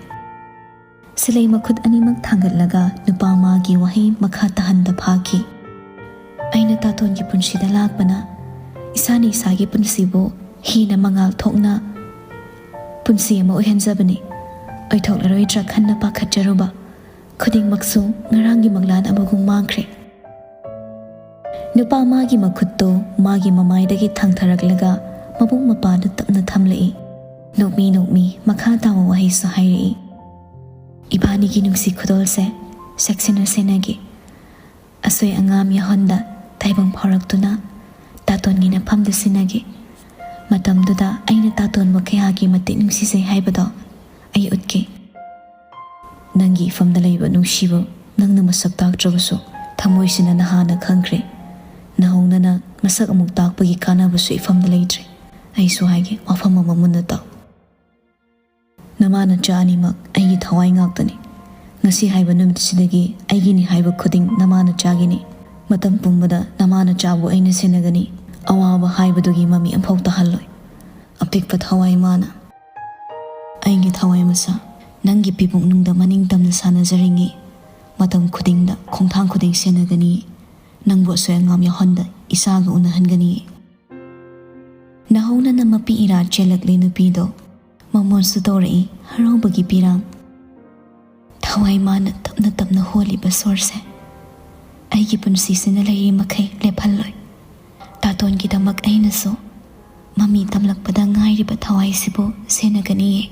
ꯁꯤꯂꯩ ꯃꯈꯨꯠ ꯑꯅꯤꯃꯛ ꯊꯥꯡꯒꯠꯂꯒ ꯅꯨꯄꯥ ꯃꯥꯒꯤ ꯋꯥꯍꯩ ꯃꯈꯥ ꯇꯥꯍꯟꯗ ꯐꯥꯈꯤ꯫ "ꯑꯩꯅ ꯇꯥꯇꯣꯟꯒꯤ ꯄꯨꯟꯁꯤꯗ ꯂꯥꯛꯄꯅ ꯏꯁꯥꯅ ꯏꯁꯥꯒꯤ ꯄꯨꯟꯁꯤꯕꯨ ꯍꯦꯟꯅ ꯃꯉꯥꯜ ꯊꯣꯛꯅ ꯄꯨꯟꯁꯤ ꯑꯃ ꯑꯣꯏꯍꯟꯖꯕꯅꯤ꯫ ꯑꯣꯏꯊꯣꯛꯂꯔꯣꯏꯗ꯭ꯔꯥ ꯈꯟꯅ ꯄꯥꯈꯠꯆꯔꯨꯕ ꯈꯨꯗꯤꯡꯃꯛꯁꯨ ꯉꯔꯥꯡꯒꯤ ꯃꯪꯂꯥꯟ ꯑꯃꯒꯨꯝ ꯃꯥꯡꯈ꯭ꯔꯦ꯫" ꯅꯨꯄꯥ ꯃꯥꯒꯤ ꯃꯈꯨꯠꯇꯨ ꯃꯥꯒꯤ ꯃꯃꯥꯏꯗꯒꯤ ꯊꯥꯡꯊꯔꯛꯂꯒ ꯃꯕꯨꯡ ꯃꯄꯥꯗ ꯇꯞꯅ ꯊꯝꯂꯛꯏ꯫ ꯅꯣꯛꯃꯤ ꯅꯣꯛꯃꯤ ꯃꯈꯥ ꯇꯥꯕ ꯋꯥꯍꯩꯁꯨ ꯍꯥꯏꯔꯛꯏ꯫ "ꯏꯕꯥꯅꯤꯒꯤ ꯅꯨꯡꯁꯤ ꯈꯨꯗꯣꯜꯁꯦ ꯁꯦꯛꯁꯤꯟꯅ ꯁꯦꯟꯅꯒꯦ꯫ ꯑꯁꯣꯏ ꯑꯉꯥꯝ ꯌꯥꯎꯍꯟꯗ ꯇꯥꯏꯕꯪ ꯐꯥꯎꯔꯛꯇꯨꯅ ꯇꯥꯇꯣꯟꯒꯤ ꯅꯐꯝꯗ ꯁꯤꯟꯅꯒꯦ꯫ ꯃꯇꯝꯗꯨꯗ ꯑꯩꯅ ꯇꯥꯇꯣꯟꯕꯨ ꯀꯌꯥꯒꯤ ꯃꯇꯤꯛ ꯅꯨꯡꯁꯤꯖꯩ ꯍꯥꯏꯕꯗꯣ ꯑꯩ ꯎꯠꯀꯦ꯫ ꯅꯪꯒꯤ ꯏꯐꯝꯗ ꯂꯩꯕ ꯅꯨꯡꯁꯤꯕ ꯅꯪꯅ ꯃꯁꯛ ꯇꯥꯛꯇ꯭ꯔꯕꯁꯨ ꯊꯃꯣꯏꯁꯤꯅ ꯅꯍꯥꯟꯅ ꯈꯪꯈ꯭ꯔꯦ꯫ ꯅꯍꯧꯅꯅ ꯃꯁꯛ ꯑꯃꯨꯛ ꯇꯥꯛꯄꯒꯤ ꯀꯥꯟꯅꯕꯁꯨ ꯏꯐꯝꯗ ꯂꯩꯇ꯭ꯔꯦ꯫ ꯑꯩꯁꯨ ꯍꯥꯏꯒꯦ, ꯋꯥꯐꯝ ꯑꯃ ꯃꯨꯟꯅ ꯇꯥꯎ꯫ ꯅꯃꯥ ꯅꯆꯥ ꯑꯅꯤꯃꯛ ꯑꯩꯒꯤ ꯊꯋꯥꯏ ꯉꯥꯛꯇꯅꯤ꯫ ꯉꯁꯤ ꯍꯥꯏꯕ ꯅꯨꯃꯤꯠꯁꯤꯗꯒꯤ ꯑꯩꯒꯤꯅꯤ ꯍꯥꯏꯕ ꯈꯨꯗꯤꯡ ꯅꯃꯥ ꯅꯆꯥꯒꯤꯅꯤ꯫ ꯃꯇꯝ ꯄꯨꯝꯕꯗ ꯅꯃꯥ ꯅꯆꯥꯕꯨ ꯑꯩꯅ ꯁꯦꯟꯅꯒꯅꯤ꯫ ꯑꯋꯥꯕ ꯍꯥꯏꯕꯗꯨꯒꯤ ꯃꯃꯤ ꯑꯃꯐꯥꯎ ꯇꯥꯍꯜꯂꯣꯏ꯫ ꯑꯄꯤꯛꯄ ꯊꯋꯥꯏ ꯃꯥꯅ꯫ ꯑꯩꯒꯤ ꯊꯋꯥꯏ ꯃꯆꯥ, ꯅꯪꯒꯤ ꯄꯤꯕꯨꯛꯅꯨꯡꯗ ꯃꯅꯤꯡ ꯇꯝꯅ ꯁꯥꯟꯅꯖꯔꯤꯉꯩ ꯃꯇꯝ ꯈꯨꯗꯤꯡꯗ, ꯈꯣꯡꯊꯥꯡ ꯈꯨꯗꯤꯡ ꯁꯦꯟꯅꯒꯅꯤ꯫ ꯅꯪꯕꯨ ꯑꯁꯣꯏ ꯑꯉꯥꯝ ꯌꯥꯎꯍꯟꯗ ꯏꯆꯥꯒ ꯎꯅꯍꯟꯒꯅꯤ꯫ ꯅꯍꯧꯅꯅ ꯃꯄꯤ ꯏꯔꯥ ꯆꯦꯜꯂꯛꯂꯤ ꯅꯨꯄꯤꯗꯣ꯫ ꯃꯃꯣꯟꯁꯨ ꯇꯧꯔꯛꯏ ꯍꯔꯥꯎꯕꯒꯤ ꯄꯤꯔꯥꯡ꯫ ꯊꯋꯥꯏ ꯃꯥꯅ ꯇꯞꯅ ꯇꯞꯅ ꯍꯣꯜꯂꯤꯕ ꯁꯣꯔꯁꯦ ꯑꯩꯒꯤ ꯄꯨꯟꯁꯤꯁꯤꯅ ꯂꯩꯔꯤ ꯃꯈꯩ ꯂꯦꯞꯍꯜꯂꯣꯏ꯫ ꯇꯥꯇꯣꯟꯒꯤꯗꯃꯛ ꯑꯩꯅꯁꯨ ꯃꯃꯤ ꯇꯝꯂꯛꯄꯗ ꯉꯥꯏꯔꯤꯕ ꯊꯋꯥꯏꯁꯤꯕꯨ ꯁꯦꯟꯅꯒꯅꯤꯌꯦ꯫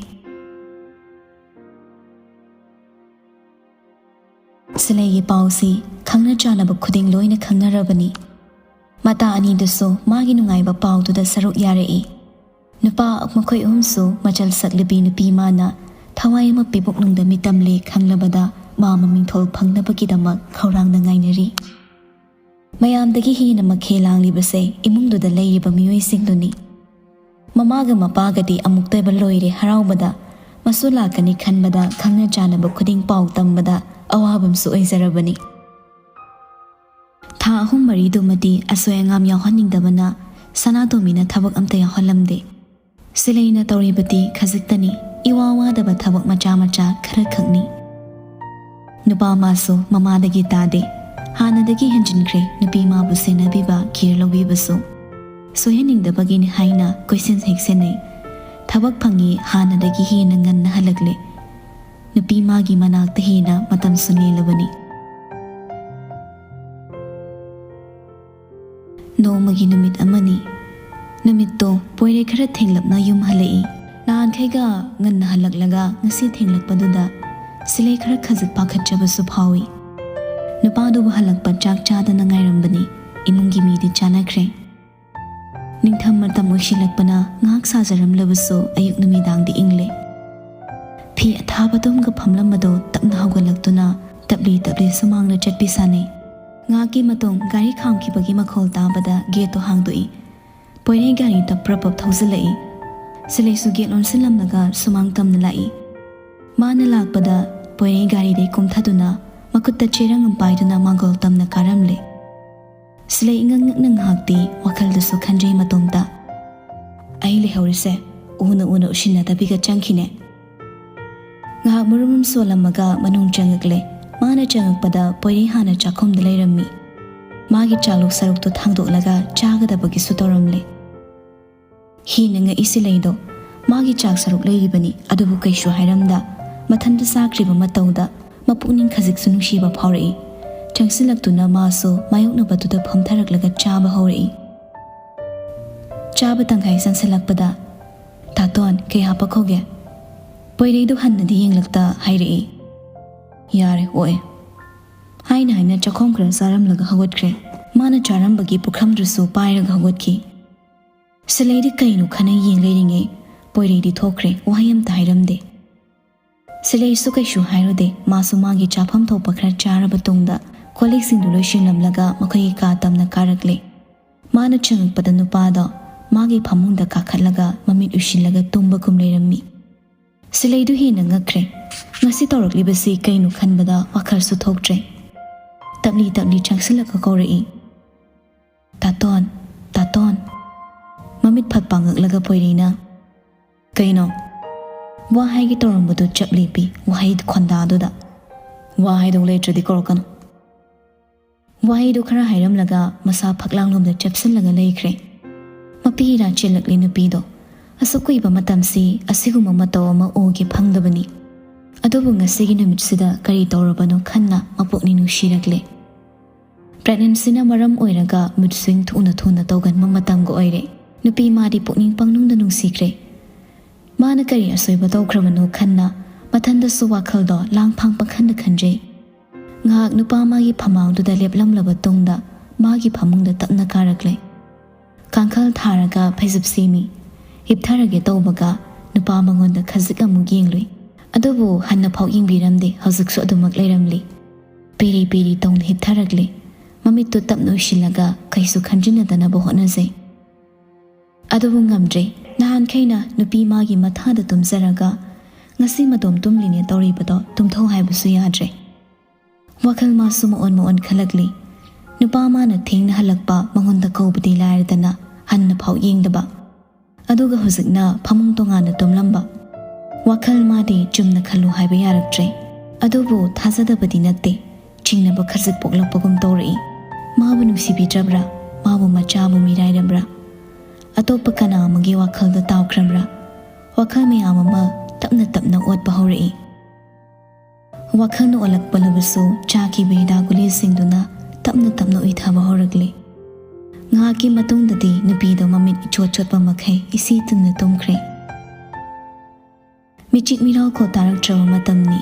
ꯁꯤꯂꯩꯒꯤ ꯄꯥꯎꯁꯤ ꯈꯪꯅ ꯆꯥꯟꯅꯕ ꯈꯨꯗꯤꯡ ꯂꯣꯏꯅ ꯈꯪꯅꯔꯕꯅꯤ꯫ ꯃꯇꯥ ꯑꯅꯤꯗꯨꯁꯨ ꯃꯥꯒꯤ ꯅꯨꯡꯉꯥꯏꯕ ꯄꯥꯎꯗꯨꯗ ꯁꯔꯨꯛ ꯌꯥꯔꯛꯏ꯫ ꯅꯨꯄꯥ ꯃꯈꯣꯏ ꯑꯍꯨꯝꯁꯨ ꯃꯆꯜ ꯁꯛꯂꯕꯤ ꯅꯨꯄꯤ ꯃꯥꯅ ꯊꯋꯥꯏ ꯑꯃ ꯄꯤꯕꯨꯛꯅꯨꯡꯗ ꯃꯤꯇꯝꯂꯦ ꯈꯪꯂꯕꯗ ꯃꯥ ꯃꯃꯤꯡꯊꯣꯜ ꯐꯪꯅꯕꯒꯤꯗꯃꯛ ꯈꯧꯔꯥꯡꯅ ꯉꯥꯏꯅꯔꯤ꯫ ꯃꯌꯥꯝꯗꯒꯤ ꯍꯦꯟꯅ ꯃꯈꯦ ꯂꯥꯡꯂꯤꯕꯁꯦ ꯏꯃꯨꯡꯗꯨꯗ ꯂꯩꯔꯤꯕ ꯃꯤꯑꯣꯏꯁꯤꯡꯗꯨꯅꯤ꯫ ꯃꯃꯥꯒ ꯃꯄꯥꯒꯗꯤ ꯑꯃꯨꯛꯇꯣꯏꯕ ꯂꯣꯏꯔꯦ ꯍꯔꯥꯎꯕꯗ꯫ ꯃꯁꯨ ꯂꯥꯛꯀꯅꯤ ꯈꯟꯕꯗ ꯈꯪꯅ ꯆꯥꯟꯅꯕ ꯈꯨꯗꯤꯡ ꯄꯥꯎ ꯇꯝꯕꯗ ꯑꯋꯥꯕꯝꯁꯨ ꯑꯣꯏꯖꯔꯕꯅꯤ꯫ ꯊꯥ ꯑꯍꯨꯝ ꯃꯔꯤꯗꯨꯃꯗꯤ ꯑꯁꯣꯏ ꯑꯉꯥꯝ ꯌꯥꯎꯍꯟꯅꯤꯡꯗꯕꯅ ꯁꯅꯥꯇꯣꯝꯕꯤꯅ ꯊꯕꯛ ꯑꯝꯇ ꯌꯥꯎꯍꯜꯂꯝꯗꯦ꯫ ꯁꯤꯂꯩꯅ ꯇꯧꯔꯤꯕꯗꯤ ꯈꯖꯤꯛꯇꯅꯤ, ꯏꯋꯥ ꯋꯥꯗꯕ ꯊꯕꯛ ꯃꯆꯥ ꯃꯆꯥ ꯈꯔꯈꯛꯅꯤ꯫ ꯅꯨꯄꯥ ꯃꯥꯁꯨ ꯃꯃꯥꯗꯒꯤ ꯇꯥꯗꯦ꯫ ꯍꯥꯟꯅꯗꯒꯤ ꯍꯦꯟꯖꯤꯟꯈ꯭ꯔꯦ ꯅꯨꯄꯤ ꯃꯥꯕꯨ ꯁꯦꯟꯅꯕꯤꯕ, care ꯂꯧꯕꯤꯕꯁꯨ꯫ ꯁꯣꯏꯍꯟꯅꯤꯡꯗꯕꯒꯤꯅꯤ ꯍꯥꯏꯅ ꯀꯣꯏꯁꯦꯟ ꯍꯦꯛ ꯁꯦꯟꯅꯩ꯫ ꯊꯕꯛ ꯐꯪꯉꯤ ꯍꯥꯟꯅꯗꯒꯤ ꯍꯦꯟꯅ ꯉꯟꯅ ꯍꯜꯂꯛꯂꯦ꯫ ꯅꯨꯄꯤ ꯃꯥꯒꯤ ꯃꯅꯥꯛꯇ ꯍꯦꯟꯅ ꯃꯇꯝꯁꯨ ꯂꯦꯜꯂꯕꯅꯤ꯫ ꯅꯣꯡꯃꯒꯤ ꯅꯨꯃꯤꯠ ꯑꯃꯅꯤ꯫ ꯅꯨꯃꯤꯠꯇꯣ ꯄꯣꯏꯔꯩ ꯈꯔ ꯊꯦꯡꯂꯞꯅ ꯌꯨꯝ ꯍꯜꯂꯛꯏ꯫ ꯅꯍꯥꯟꯈꯩꯒ ꯉꯟꯅ ꯍꯜꯂꯛꯂꯒ ꯉꯁꯤ ꯊꯦꯡꯂꯛꯄꯗꯨꯗ ꯁꯤꯂꯩ ꯈꯔ ꯈꯖꯤꯛ ꯄꯥꯈꯠꯆꯕꯁꯨ ꯐꯥꯎꯏ꯫ ꯅꯨꯄꯥꯗꯨꯕꯨ ꯍꯜꯂꯛꯄ ꯆꯥꯛ ꯆꯥꯗꯅ ꯉꯥꯏꯔꯝꯕꯅꯤ꯫ ꯏꯃꯨꯡꯒꯤ ꯃꯤꯗꯤ ꯆꯥꯅꯈ꯭ꯔꯦ꯫ ꯅꯤꯡꯊꯝ ꯃꯇꯝ ꯑꯣꯏꯁꯤꯜꯂꯛꯄꯅ ꯉꯥꯏꯍꯥꯛ ꯁꯥꯖꯔꯝꯂꯕꯁꯨ ꯑꯌꯨꯛ ꯅꯨꯃꯤꯗꯥꯡꯗꯤ ꯏꯪꯂꯦ꯫ ꯐꯤ ꯑꯊꯥꯕꯗꯨꯝꯒ ꯐꯝꯂꯝꯕꯗꯣ ꯇꯞꯅ ꯍꯧꯒꯠꯂꯛꯇꯨꯅ ꯇꯞꯂꯤ ꯇꯞꯂꯤ ꯁꯨꯃꯥꯡꯗ ꯆꯠꯄꯤ ꯁꯥꯟꯅꯩ꯫ ꯉꯥꯏꯍꯥꯛꯀꯤ ꯃꯇꯨꯡ ꯒꯥꯔꯤ ꯈꯥꯝꯈꯤꯕꯒꯤ ꯃꯈꯣꯜ ꯇꯥꯕꯗ ꯒꯦꯠꯇꯣ ꯍꯥꯡꯗꯣꯛꯏ꯫ ꯄꯣꯏꯔꯩ ꯒꯥꯔꯤꯗ ꯄ꯭ꯔꯞ ꯄ꯭ꯔꯞ ꯊꯧꯖꯤꯜꯂꯛꯏ꯫ ꯁꯤꯂꯩꯁꯨ ꯒꯦꯠ ꯂꯣꯟꯁꯤꯜꯂꯝꯂꯒ ꯁꯨꯃꯥꯡ ꯇꯝꯅ ꯂꯥꯛꯏ꯫ ꯃꯥꯅ ꯂꯥꯛꯄꯗ ꯄꯣꯏꯔꯩ ꯒꯥꯔꯤꯗꯩ ꯀꯨꯝꯊꯗꯨꯅ ꯃꯈꯨꯠꯇ ꯆꯦꯔꯪ ꯑꯃ ꯄꯥꯏꯗꯨꯅ ꯃꯥꯡꯒꯣꯜ ꯇꯝꯅ ꯀꯥꯔꯝꯂꯦ꯫ ꯁꯤꯂꯩ ꯏꯉꯛ ꯉꯛꯅ ꯉꯥꯏꯍꯥꯛꯇꯤ ꯋꯥꯈꯜꯗꯁꯨ ꯈꯟꯖꯩ ꯃꯇꯣꯝꯇ꯫ ꯑꯩ ꯂꯩꯍꯧꯔꯤꯁꯦ ꯎꯅ ꯎꯅ ꯎꯁꯤꯟꯅꯗꯕꯤꯒ ꯆꯪꯈꯤꯅꯦ꯫ ꯉꯥꯏꯍꯥꯛ ꯃꯔꯨꯝ ꯁꯣꯜꯂꯝꯃꯒ ꯃꯅꯨꯡ ꯆꯪꯉꯛꯂꯦ꯫ ꯃꯥꯅ ꯆꯪꯉꯛꯄꯗ ꯄꯣꯏꯔꯩ ꯍꯥꯟꯅ ꯆꯥꯛꯈꯨꯝꯗ ꯂꯩꯔꯝꯃꯤ꯫ ꯃꯥꯒꯤ ꯆꯥꯂꯨꯛ ꯁꯔꯨꯛꯇꯨ ꯊꯥꯡꯗꯣꯛꯂꯒ ꯆꯥꯒꯗꯕꯒꯤꯁꯨ ꯇꯧꯔꯝꯂꯦ꯫ ꯍꯦꯟꯅ ꯉꯛꯏ ꯁꯤꯂꯩꯗꯣ꯫ ꯃꯥꯒꯤ ꯆꯥꯛ ꯁꯔꯨꯛ ꯂꯩꯔꯤꯕꯅꯤ, ꯑꯗꯨꯕꯨ ꯀꯩꯁꯨ ꯍꯥꯏꯔꯝꯗ ꯃꯊꯟꯇ ꯆꯥꯈ꯭ꯔꯤꯕ ꯃꯇꯧꯗ ꯃꯄꯨꯛꯅꯤꯡ ꯈꯖꯤꯛꯁꯨ ꯅꯨꯡꯁꯤꯕ ꯐꯥꯎꯔꯛꯏ꯫ ꯆꯪꯁꯤꯜꯂꯛꯇꯨꯅ ꯃꯥꯁꯨ ꯃꯥꯌꯣꯛꯅꯕꯗꯨꯗ ꯐꯝꯊꯔꯛꯂꯒ ꯆꯥꯕ ꯍꯧꯔꯛꯏ꯫ ꯆꯥꯕ ꯇꯪꯈꯥꯏ ꯆꯪꯁꯤꯜꯂꯛꯄꯗ, "ꯇꯥꯇꯣꯟ, ꯀꯩ ꯍꯥꯞꯄꯛꯈꯣꯒꯦ?" ꯄꯣꯏꯔꯩꯗꯨ ꯍꯟꯅꯗꯤ ꯌꯦꯡꯂꯛꯇ ꯍꯥꯏꯔꯛꯏ꯫ "ꯌꯥꯔꯦ, ꯑꯣꯛꯑꯦ" ꯍꯥꯏꯅ ꯍꯥꯏꯅ ꯆꯥꯛꯈꯣꯝ ꯈꯔ ꯆꯥꯔꯝꯂꯒ ꯍꯧꯒꯠꯈ꯭ꯔꯦ꯫ ꯃꯥꯅ ꯆꯥꯔꯝꯕꯒꯤ ꯄꯨꯈꯝꯗꯨꯁꯨ ꯄꯥꯏꯔꯒ ꯍꯧꯒꯠꯈꯤ꯫ ꯁꯤꯂꯩꯗꯤ ꯀꯩꯅꯣ ꯈꯟꯅ ꯌꯦꯡ ꯂꯩꯔꯤꯉꯩ ꯄꯣꯏꯔꯩꯗꯤ ꯊꯣꯛꯈ꯭ꯔꯦ, ꯋꯥꯍꯩ ꯑꯝꯇ ꯍꯥꯏꯔꯝꯗꯦ꯫ ꯁꯤꯂꯩꯁꯨ ꯀꯩꯁꯨ ꯍꯥꯏꯔꯨꯗꯦ꯫ ꯃꯥꯁꯨ ꯃꯥꯒꯤ ꯆꯥꯐꯝ ꯊꯣꯛꯄ ꯈꯔ ꯆꯥꯔꯕ ꯇꯨꯡꯗ ꯀꯣꯜ ꯂꯤꯛꯁꯤꯡꯗꯨ ꯂꯣꯏꯁꯤꯜꯂꯝꯂꯒ ꯃꯈꯣꯏꯒꯤ ꯀꯥ ꯇꯝꯅ ꯀꯥꯔꯛꯂꯦ꯫ ꯃꯥꯅ ꯆꯪꯉꯛꯄꯗ ꯅꯨꯄꯥꯗꯣ ꯃꯥꯒꯤ ꯐꯃꯨꯡꯗ ꯀꯥꯈꯠꯂꯒ ꯃꯃꯤꯠ ꯎꯏꯁꯤꯜꯂꯒ ꯇꯨꯝꯕꯒꯨꯝ ꯂꯩꯔꯝꯃꯤ꯫ ꯁꯤꯂꯩꯗꯨ ꯍꯦꯟꯅ ꯉꯛꯈ꯭ꯔꯦ꯫ ꯉꯁꯤ ꯇꯧꯔꯛꯂꯤꯕꯁꯤ ꯀꯩꯅꯣ ꯈꯟꯕꯗ ꯋꯥꯈꯜꯁꯨ ꯊꯣꯛꯇ꯭ꯔꯦ꯫ ꯇꯞꯂꯤ ꯇꯞꯂꯤ ꯆꯪꯁꯤꯜꯂꯒ ꯀꯧꯔꯛꯏ, "ꯇꯥꯇꯣꯟ, ꯇꯥꯇꯣꯟ"꯫ ꯃꯃꯤꯠ ꯐꯠ ꯄꯥꯡꯉꯛꯂꯒ ꯄꯣꯏꯔꯩꯅ, "ꯀꯩꯅꯣ?" ꯋꯥ ꯍꯥꯏꯒꯦ ꯇꯧꯔꯝꯕꯗꯨ ꯆꯞ ꯂꯦꯞꯄꯤ ꯋꯥꯍꯩ ꯈꯣꯟꯗꯥꯗꯨꯗ꯫ "ꯋꯥ ꯍꯥꯏꯗꯧ ꯂꯩꯇ꯭ꯔꯗꯤ ꯀꯧꯔꯛꯀꯅꯨ"꯫ ꯋꯥꯍꯩꯗꯨ ꯈꯔ ꯍꯥꯏꯔꯝꯂꯒ ꯃꯁꯥ ꯐꯛꯂꯥꯡꯂꯣꯝꯗ ꯆꯞꯁꯤꯜꯂꯒ ꯂꯩꯈ꯭ꯔꯦ꯫ ꯃꯄꯤ ꯏꯔꯥ ꯆꯦꯜꯂꯛꯂꯤ ꯅꯨꯄꯤꯗꯣ꯫ ꯑꯁꯨꯛ ꯀꯨꯏꯕ ꯃꯇꯝꯁꯤ ꯑꯁꯤꯒꯨꯝꯕ ꯃꯇꯧ ꯑꯃ ꯎꯒꯦ ꯐꯪꯗꯕꯅꯤ꯫ ꯑꯗꯨꯕꯨ ꯉꯁꯤꯒꯤ ꯅꯨꯃꯤꯠꯁꯤꯗ ꯀꯔꯤ ꯇꯧꯔꯕꯅꯣ ꯈꯟꯅ ꯃꯄꯨꯛꯅꯤꯡ ꯅꯨꯡꯁꯤꯔꯛꯂꯦ꯫ ꯄ꯭ꯔꯦꯒꯅꯦꯟꯁꯤꯅ ꯃꯔꯝ ꯑꯣꯏꯔꯒ ꯃꯨꯗ ꯁ꯭ꯋꯤꯡ ꯊꯨꯅ ꯊꯨꯅ ꯇꯧꯒꯟꯕ ꯃꯇꯝꯒ ꯑꯣꯏꯔꯦ꯫ ꯅꯨꯄꯤ ꯃꯥꯗꯤ ꯄꯨꯛꯅꯤꯡ ꯄꯪꯅꯨꯡꯗ ꯅꯨꯡꯁꯤꯈ꯭ꯔꯦ꯫ ꯃꯥꯅ ꯀꯔꯤ ꯑꯁꯣꯏꯕ ꯇꯧꯈ꯭ꯔꯕꯅꯣ ꯈꯟꯅ ꯃꯊꯟꯗꯁꯨ ꯋꯥꯈꯜꯗꯣ ꯂꯥꯡꯐꯥꯡ ꯄꯪꯈꯟꯗ ꯈꯟꯖꯩ꯫ ꯉꯥꯏꯍꯥꯛ ꯅꯨꯄꯥ ꯃꯥꯒꯤ ꯐꯃꯥꯡꯗꯨꯗ ꯂꯦꯞꯂꯝꯂꯕ ꯇꯨꯡꯗ ꯃꯥꯒꯤ ꯐꯃꯨꯡꯗ ꯇꯞꯅ ꯀꯥꯔꯛꯂꯦ꯫ ꯀꯥꯡꯈꯜ ꯊꯥꯔꯒ ꯐꯩꯖꯨꯞ ꯁꯦꯝꯃꯤ꯫ ꯍꯤꯞꯊꯔꯒꯦ ꯇꯧꯕꯒ ꯅꯨꯄꯥ ꯃꯉꯣꯟꯗ ꯈꯖꯤꯛ ꯑꯃꯨꯛ ꯌꯦꯡꯂꯨꯏ꯫ ꯑꯗꯨꯕꯨ ꯍꯟꯅ ꯐꯥꯎ ꯌꯦꯡꯕꯤꯔꯝꯗꯦ, ꯍꯧꯖꯤꯛꯁꯨ ꯑꯗꯨꯃꯛ ꯂꯩꯔꯝꯂꯤ꯫ ꯄꯦꯔꯤ ꯄꯦꯔꯤ ꯇꯧꯅ ꯍꯤꯞꯊꯔꯛꯂꯦ꯫ ꯃꯃꯤꯠꯇꯨ ꯇꯞꯅ ꯎꯏꯁꯤꯜꯂꯒ ꯀꯩꯁꯨ ꯈꯟꯖꯤꯟꯅꯗꯅꯕ ꯍꯣꯠꯅꯖꯩ꯫ ꯑꯗꯨꯕꯨ ꯉꯝꯗ꯭ꯔꯦ꯫ ꯅꯍꯥꯟꯈꯩꯅ ꯅꯨꯄꯤ ꯃꯥꯒꯤ ꯃꯊꯥꯗ ꯇꯨꯝꯖꯔꯒ ꯉꯁꯤ ꯃꯇꯣꯝ ꯇꯨꯝꯂꯤꯅꯦ ꯇꯧꯔꯤꯕꯗꯣ ꯇꯨꯝꯊꯧ ꯍꯥꯏꯕꯁꯨ ꯌꯥꯗ꯭ꯔꯦ꯫ ꯋꯥꯈꯜ ꯃꯥꯁꯨ ꯃꯑꯣꯟ ꯃꯑꯣꯟ ꯈꯜꯂꯛꯂꯤ꯫ ꯅꯨꯄꯥ ꯃꯥꯅ ꯊꯦꯡꯅ ꯍꯜꯂꯛꯄ ꯃꯉꯣꯟꯗ ꯀꯧꯕꯗꯤ ꯂꯥꯏꯔꯗꯅ ꯍꯟꯅ ꯐꯥꯎ ꯌꯦꯡꯗꯕ꯫ ꯑꯗꯨꯒ ꯍꯧꯖꯤꯛꯅ ꯐꯃꯨꯡ ꯇꯣꯉꯥꯟꯅ ꯇꯨꯝꯂꯝꯕ꯫ ꯋꯥꯈꯜ ꯃꯥꯗꯤ ꯆꯨꯝꯅ ꯈꯜꯂꯨ ꯍꯥꯏꯕ ꯌꯥꯔꯛꯇ꯭ꯔꯦ꯫ ꯑꯗꯨꯕꯨ ꯊꯥꯖꯗꯕꯗꯤ ꯅꯠꯇꯦ, ꯆꯤꯡꯅꯕ ꯈꯖꯤꯛ ꯄꯣꯛꯂꯛꯄꯒꯨꯝ ꯇꯧꯔꯛꯏ꯫ ꯃꯥꯕꯨ ꯅꯨꯡꯁꯤꯕꯤꯗ꯭ꯔꯕ꯭ꯔꯥ? ꯃꯥꯕꯨ ꯃꯆꯥꯕꯨ ꯃꯤꯔꯥꯏꯔꯕ꯭ꯔꯥ? ꯑꯇꯣꯞꯄ ꯀꯅꯥ ꯑꯃꯒꯤ ꯋꯥꯈꯜꯗ ꯇꯥꯎꯈ꯭ꯔꯕ꯭ꯔꯥ? ꯋꯥꯈꯜ ꯃꯌꯥꯝ ꯑꯃ ꯇꯞꯅ ꯇꯞꯅ ꯑꯣꯠꯄ ꯍꯧꯔꯛꯏ꯫ ꯋꯥꯈꯜꯅ ꯑꯣꯜꯂꯛꯄꯂꯕꯁꯨ ꯆꯥꯈꯤꯕ ꯍꯤꯗꯥꯛ ꯒꯨꯂꯤꯁꯤꯡꯗꯨꯅ ꯇꯞꯅ ꯇꯞꯅ ꯎꯏꯊꯕ ꯍꯧꯔꯛꯂꯦ꯫ ꯉꯥꯏꯍꯥꯛꯀꯤ ꯃꯇꯨꯡꯗꯗꯤ ꯅꯨꯄꯤꯗꯣ ꯃꯃꯤꯠ ꯏꯆꯣꯠ ꯆꯣꯠꯄ ꯃꯈꯩ ꯏꯁꯤ ꯇꯨꯝꯅ ꯇꯨꯝꯈ꯭ꯔꯦ꯫ ꯃꯤꯆꯤꯛ ꯃꯤꯔꯥꯎꯈꯣꯜ ꯇꯥꯔꯛꯇ꯭ꯔꯕ ꯃꯇꯝꯅꯤ꯫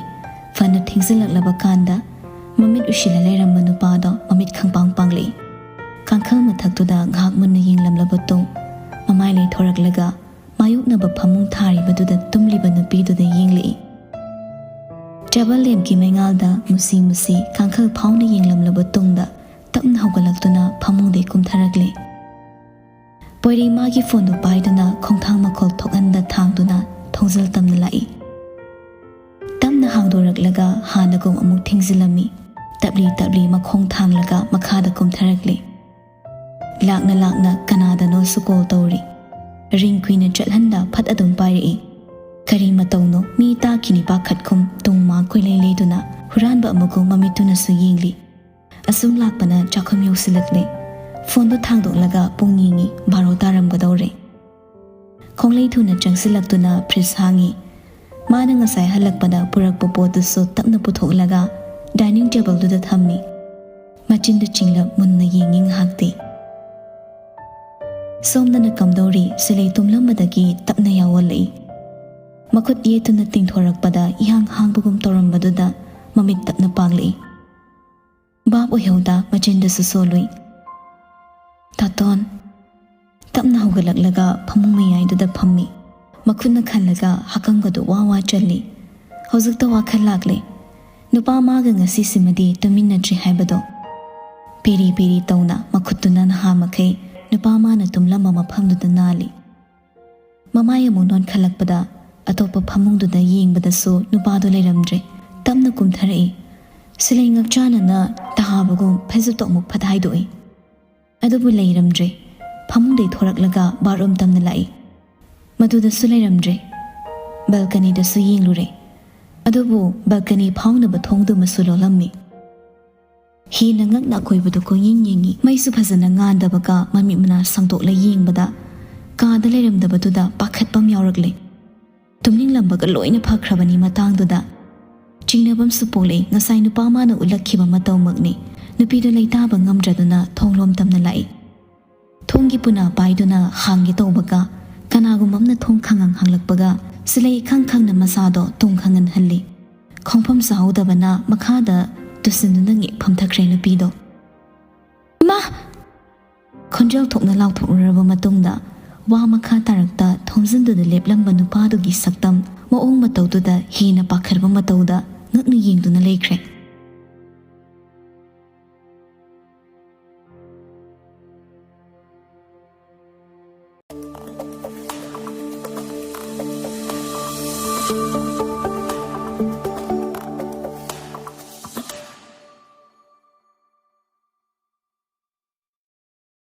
ꯐꯅ ꯊꯦꯡꯖꯤꯜꯂꯛꯂꯕ ꯀꯥꯟꯗ ꯃꯃꯤꯠ ꯎꯏꯁꯤꯜꯂ ꯂꯩꯔꯝꯕ ꯅꯨꯄꯥꯗꯣ ꯃꯃꯤꯠ ꯈꯪꯄꯥꯡ ꯄꯥꯡꯂꯛꯏ꯫ ꯀꯥꯡꯈꯜ ꯃꯊꯛꯇꯨꯗ ꯉꯥꯏꯍꯥꯛ ꯃꯨꯟꯅ ꯌꯦꯡꯂꯝꯂꯕ ꯇꯨꯡ ꯃꯃꯥꯏ ꯂꯩꯊꯣꯔꯛꯂꯒ ꯃꯥꯌꯣꯛꯅꯕ ꯐꯃꯨꯡ ꯊꯥꯔꯤꯕꯗꯨꯗ ꯇꯨꯝꯂꯤꯕ ꯅꯨꯄꯤꯗꯨꯗ ꯌꯦꯡꯂꯛꯏ꯫ ꯇꯦꯕꯜ ꯂꯦꯝꯞꯀꯤ ꯃꯩꯉꯥꯜꯗ ꯃꯨꯁꯤ ꯃꯨꯁꯤ ꯀꯥꯡꯈꯜ ꯐꯥꯎꯅ ꯌꯦꯡꯂꯝꯂꯕ ꯇꯨꯡꯗ ꯇꯞꯅ ꯍꯧꯒꯠꯂꯛꯇꯨꯅ ꯐꯃꯨꯡꯗꯩ ꯀꯨꯝꯊꯔꯛꯂꯦ꯫ ꯄꯣꯏꯔꯩ ꯃꯥꯒꯤ ꯐꯣꯟꯗꯨ ꯄꯥꯏꯗꯨꯅ ꯈꯣꯡꯊꯥꯡ ꯃꯈꯣꯜ ꯊꯣꯛꯍꯟꯗ ꯊꯥꯡꯗꯨꯅ ꯊꯣꯡꯖꯤꯜ ꯇꯝꯅ ꯂꯥꯛꯏ꯫ ꯇꯞꯅ ꯍꯥꯡꯗꯣꯔꯛꯂꯒ ꯍꯥꯟꯅꯒꯨꯝ ꯑꯃꯨꯛ ꯊꯤꯡꯖꯤꯜꯂꯝꯃꯤ꯫ ꯇꯞꯂꯤ ꯇꯞꯂꯤ ꯃꯈꯣꯡ ꯊꯥꯡꯂꯒ ꯃꯈꯥꯗ ꯀꯨꯝꯊꯔꯛꯂꯦ꯫ ꯂꯥꯛꯅ ꯂꯥꯛꯅ ꯀꯅꯥꯗꯅꯣꯁꯨ ꯀꯣꯜ ꯇꯧꯔꯤ꯫ ꯔꯤꯡ ꯀꯨꯏꯅ ꯆꯠꯍꯟꯗ ꯐꯠ ꯑꯗꯨꯝ ꯄꯥꯏꯔꯛꯏ꯫ ꯀꯔꯤ ꯃꯇꯧꯅꯣ? ꯃꯤ ꯇꯥꯈꯤꯅꯤ ꯄꯥꯈꯠꯈꯨꯝ ꯇꯨꯡ ꯃꯥꯡ ꯀꯣꯏꯂꯩ ꯂꯩꯗꯨꯅ ꯍꯨꯔꯥꯟꯕ ꯑꯃꯒꯨꯝ ꯃꯃꯤꯠꯇꯨꯅꯁꯨ ꯌꯦꯡꯂꯤ꯫ ꯑꯁꯨꯝ ꯂꯥꯛꯄꯅ ꯆꯥꯛꯈꯨꯝ ꯌꯧꯁꯤꯜꯂꯛꯂꯦ꯫ ꯐꯣꯟꯗꯨ ꯊꯥꯡꯗꯣꯛꯂꯒ ꯄꯨꯡ ꯌꯦꯡꯉꯤ, ꯕꯥꯔꯣ ꯇꯥꯔꯝꯒꯗꯧꯔꯦ꯫ ꯈꯣꯡꯂꯩ ꯊꯨꯅ ꯆꯪꯁꯤꯜꯂꯛꯇꯨꯅ ꯐ꯭ꯔꯤꯖ ꯍꯥꯡꯉꯤ꯫ ꯃꯥꯅ ꯉꯁꯥꯏ ꯍꯜꯂꯛꯄꯗ ꯄꯨꯔꯛꯄ ꯄꯣꯠꯇꯨꯁꯨ ꯇꯞꯅ ꯄꯨꯊꯣꯛꯂꯒ ꯗꯥꯏꯅꯤꯡ ꯇꯦꯕꯜꯗꯨꯗ ꯊꯝꯃꯤ꯫ ꯃꯆꯤꯟꯗꯨ ꯆꯤꯡꯂꯞ ꯃꯨꯟꯅ ꯌꯦꯡꯉꯤ ꯉꯥꯏꯍꯥꯛꯇꯤ꯫ ꯁꯣꯝꯗꯅ ꯀꯝꯗꯧꯔꯤ? ꯁꯤꯂꯩ ꯇꯨꯝꯂꯝꯕꯗꯒꯤ ꯇꯞꯅ ꯌꯥꯑꯣꯜꯂꯛꯏ꯫ ꯃꯈꯨꯠ ꯌꯦꯠꯇꯨꯅ ꯇꯤꯡꯊꯣꯔꯛꯄꯗ ꯏꯍꯥꯡ ꯍꯥꯡꯕꯒꯨꯝ ꯇꯧꯔꯝꯕꯗꯨꯗ ꯃꯃꯤꯠ ꯇꯞꯅ ꯄꯥꯡꯂꯛꯏ꯫ ꯚꯥꯞ ꯑꯣꯏꯍꯧꯗ ꯃꯆꯤꯟꯗꯁꯨ ꯁꯣꯜꯂꯨꯏ꯫ "ꯇꯥꯇꯣꯟ!" ꯇꯞꯅ ꯍꯧꯒꯠꯂꯛꯂꯒ ꯐꯃꯨꯡ ꯃꯌꯥꯏꯗꯨꯗ ꯐꯝꯃꯤ꯫ ꯃꯈꯨꯠꯅ ꯈꯜꯂꯒ ꯍꯥꯀꯝꯒꯗꯨ ꯋꯥ ꯋꯥ ꯆꯜꯂꯤ꯫ ꯍꯧꯖꯤꯛꯇ ꯋꯥꯈꯜ ꯂꯥꯛꯂꯦ꯫ ꯅꯨꯄꯥ ꯃꯥꯒ ꯉꯁꯤꯁꯤꯃꯗꯤ ꯇꯨꯃꯤꯟꯅꯗ꯭ꯔꯤ ꯍꯥꯏꯕꯗꯣ꯫ ꯄꯤꯔꯤ ꯄꯤꯔꯤ ꯇꯧꯅ ꯃꯈꯨꯠꯇꯨꯅ ꯅꯍꯥ ꯃꯈꯩ ꯅꯨꯄꯥ ꯃꯥꯅ ꯇꯨꯝꯂꯝꯕ ꯃꯐꯝꯗꯨꯗ ꯅꯥꯜꯂꯤ꯫ ꯃꯃꯥꯏ ꯑꯃꯨꯛ ꯅꯣꯟꯈꯠꯂꯛꯄꯗ ꯑꯇꯣꯞꯄ ꯐꯃꯨꯡꯗꯨꯗ ꯌꯦꯡꯕꯗꯁꯨ ꯅꯨꯄꯥꯗꯨ ꯂꯩꯔꯝꯗ꯭ꯔꯦ꯫ ꯇꯞꯅ ꯀꯨꯝꯊꯔꯛꯏ꯫ ꯁꯤꯂꯩ ꯉꯛꯆꯥꯟꯅꯅ ꯇꯍꯥꯕꯒꯨꯝ ꯐꯩꯖꯨꯞꯇꯣ ꯑꯃꯨꯛ ꯐꯠ ꯍꯥꯏꯗꯣꯛꯏ꯫ ꯑꯗꯨꯕꯨ ꯂꯩꯔꯝꯗ꯭ꯔꯦ꯫ ꯐꯃꯨꯡꯗꯩ ꯊꯣꯔꯛꯂꯒ ꯕꯥꯠꯔꯨꯝ ꯇꯝꯅ ꯂꯥꯛꯏ꯫ ꯃꯗꯨꯗꯁꯨ ꯂꯩꯔꯝꯗ꯭ꯔꯦ꯫ ꯕꯦꯜꯀꯅꯤꯗꯁꯨ ꯌꯦꯡꯂꯨꯔꯦ꯫ ꯑꯗꯨꯕꯨ ꯕꯜꯀꯅꯤ ꯐꯥꯎꯅꯕ ꯊꯣꯡꯗꯨꯃꯁꯨ ꯂꯣꯜꯂꯝꯃꯤ꯫ ꯍꯦꯟꯅ ꯉꯛꯅ ꯑꯀꯣꯏꯕꯗꯨ ꯀꯣꯏꯌꯦꯡ ꯌꯦꯡꯉꯤ꯫ ꯃꯩꯁꯨ ꯐꯖꯅ ꯉꯥꯟꯗꯕꯒ ꯃꯃꯤꯠ ꯃꯅꯥ ꯁꯥꯡꯗꯣꯛꯂ ꯌꯦꯡꯕꯗ ꯀꯥꯗ ꯂꯩꯔꯝꯗꯕꯗꯨꯗ ꯄꯥꯈꯠꯄ ꯑꯃ ꯌꯥꯎꯔꯛꯂꯦ꯫ ꯇꯨꯝꯅꯤꯡꯂꯝꯕꯒ ꯂꯣꯏꯅ ꯐꯈ꯭ꯔꯕꯅꯤ ꯃꯇꯥꯡꯗꯨꯗ꯫ ꯆꯤꯡꯅꯕꯝꯁꯨ ꯄꯣꯛꯂꯦ, ꯉꯁꯥꯏ ꯅꯨꯄꯥ ꯑꯃꯅ ꯎꯠꯂꯛꯈꯤꯕ ꯃꯇꯧꯃꯛꯅꯤ꯫ ꯅꯨꯄꯤꯗꯨ ꯂꯩꯇꯥꯕ ꯉꯝꯗ꯭ꯔꯗꯨꯅ ꯊꯣꯡ ꯂꯣꯝ ꯇꯝꯅ ꯂꯥꯛꯏ꯫ ꯊꯣꯡꯒꯤ ꯄꯨꯅꯥ ꯄꯥꯏꯗꯨꯅ ꯍꯥꯡꯒꯦ ꯇꯧꯕꯒ ꯀꯅꯥꯒꯨꯝꯕ ꯑꯃꯅ ꯊꯣꯡ ꯈꯪꯍꯪ ꯍꯥꯡꯂꯛꯄꯒ ꯁꯤꯂꯩ ꯏꯈꯪ ꯈꯪꯅ ꯃꯁꯥꯗꯣ ꯇꯨꯡ ꯈꯪꯍꯟꯍꯜꯂꯤ꯫ ꯈꯣꯡꯐꯝ ꯆꯥꯍꯧꯗꯕꯅ ꯃꯈꯥꯗ ꯇꯨꯁꯤꯟꯗꯨꯅ ꯉꯦꯛ ꯐꯝꯊꯈ꯭ꯔꯦ ꯅꯨꯄꯤꯗꯣ꯫ "ꯏꯃꯥ!" ꯈꯣꯟꯖꯦꯜ ꯊꯣꯛꯅ ꯂꯥꯎꯊꯣꯛꯂꯨꯔꯕ ꯃꯇꯨꯡꯗ ꯋꯥ ꯃꯈꯥ ꯇꯥꯔꯛꯇ ꯊꯣꯝꯖꯤꯟꯗꯨꯅ ꯂꯦꯞꯂꯝꯕ ꯅꯨꯄꯥꯗꯨꯒꯤ ꯁꯛꯇꯝ ꯃꯑꯣꯡ ꯃꯇꯧꯗꯨꯗ ꯍꯦꯟꯅ ꯄꯥꯈꯠꯄ ꯃꯇꯧꯗ ꯉꯛꯅ ꯌꯦꯡꯗꯨꯅ ꯂꯩꯈ꯭ꯔꯦ꯫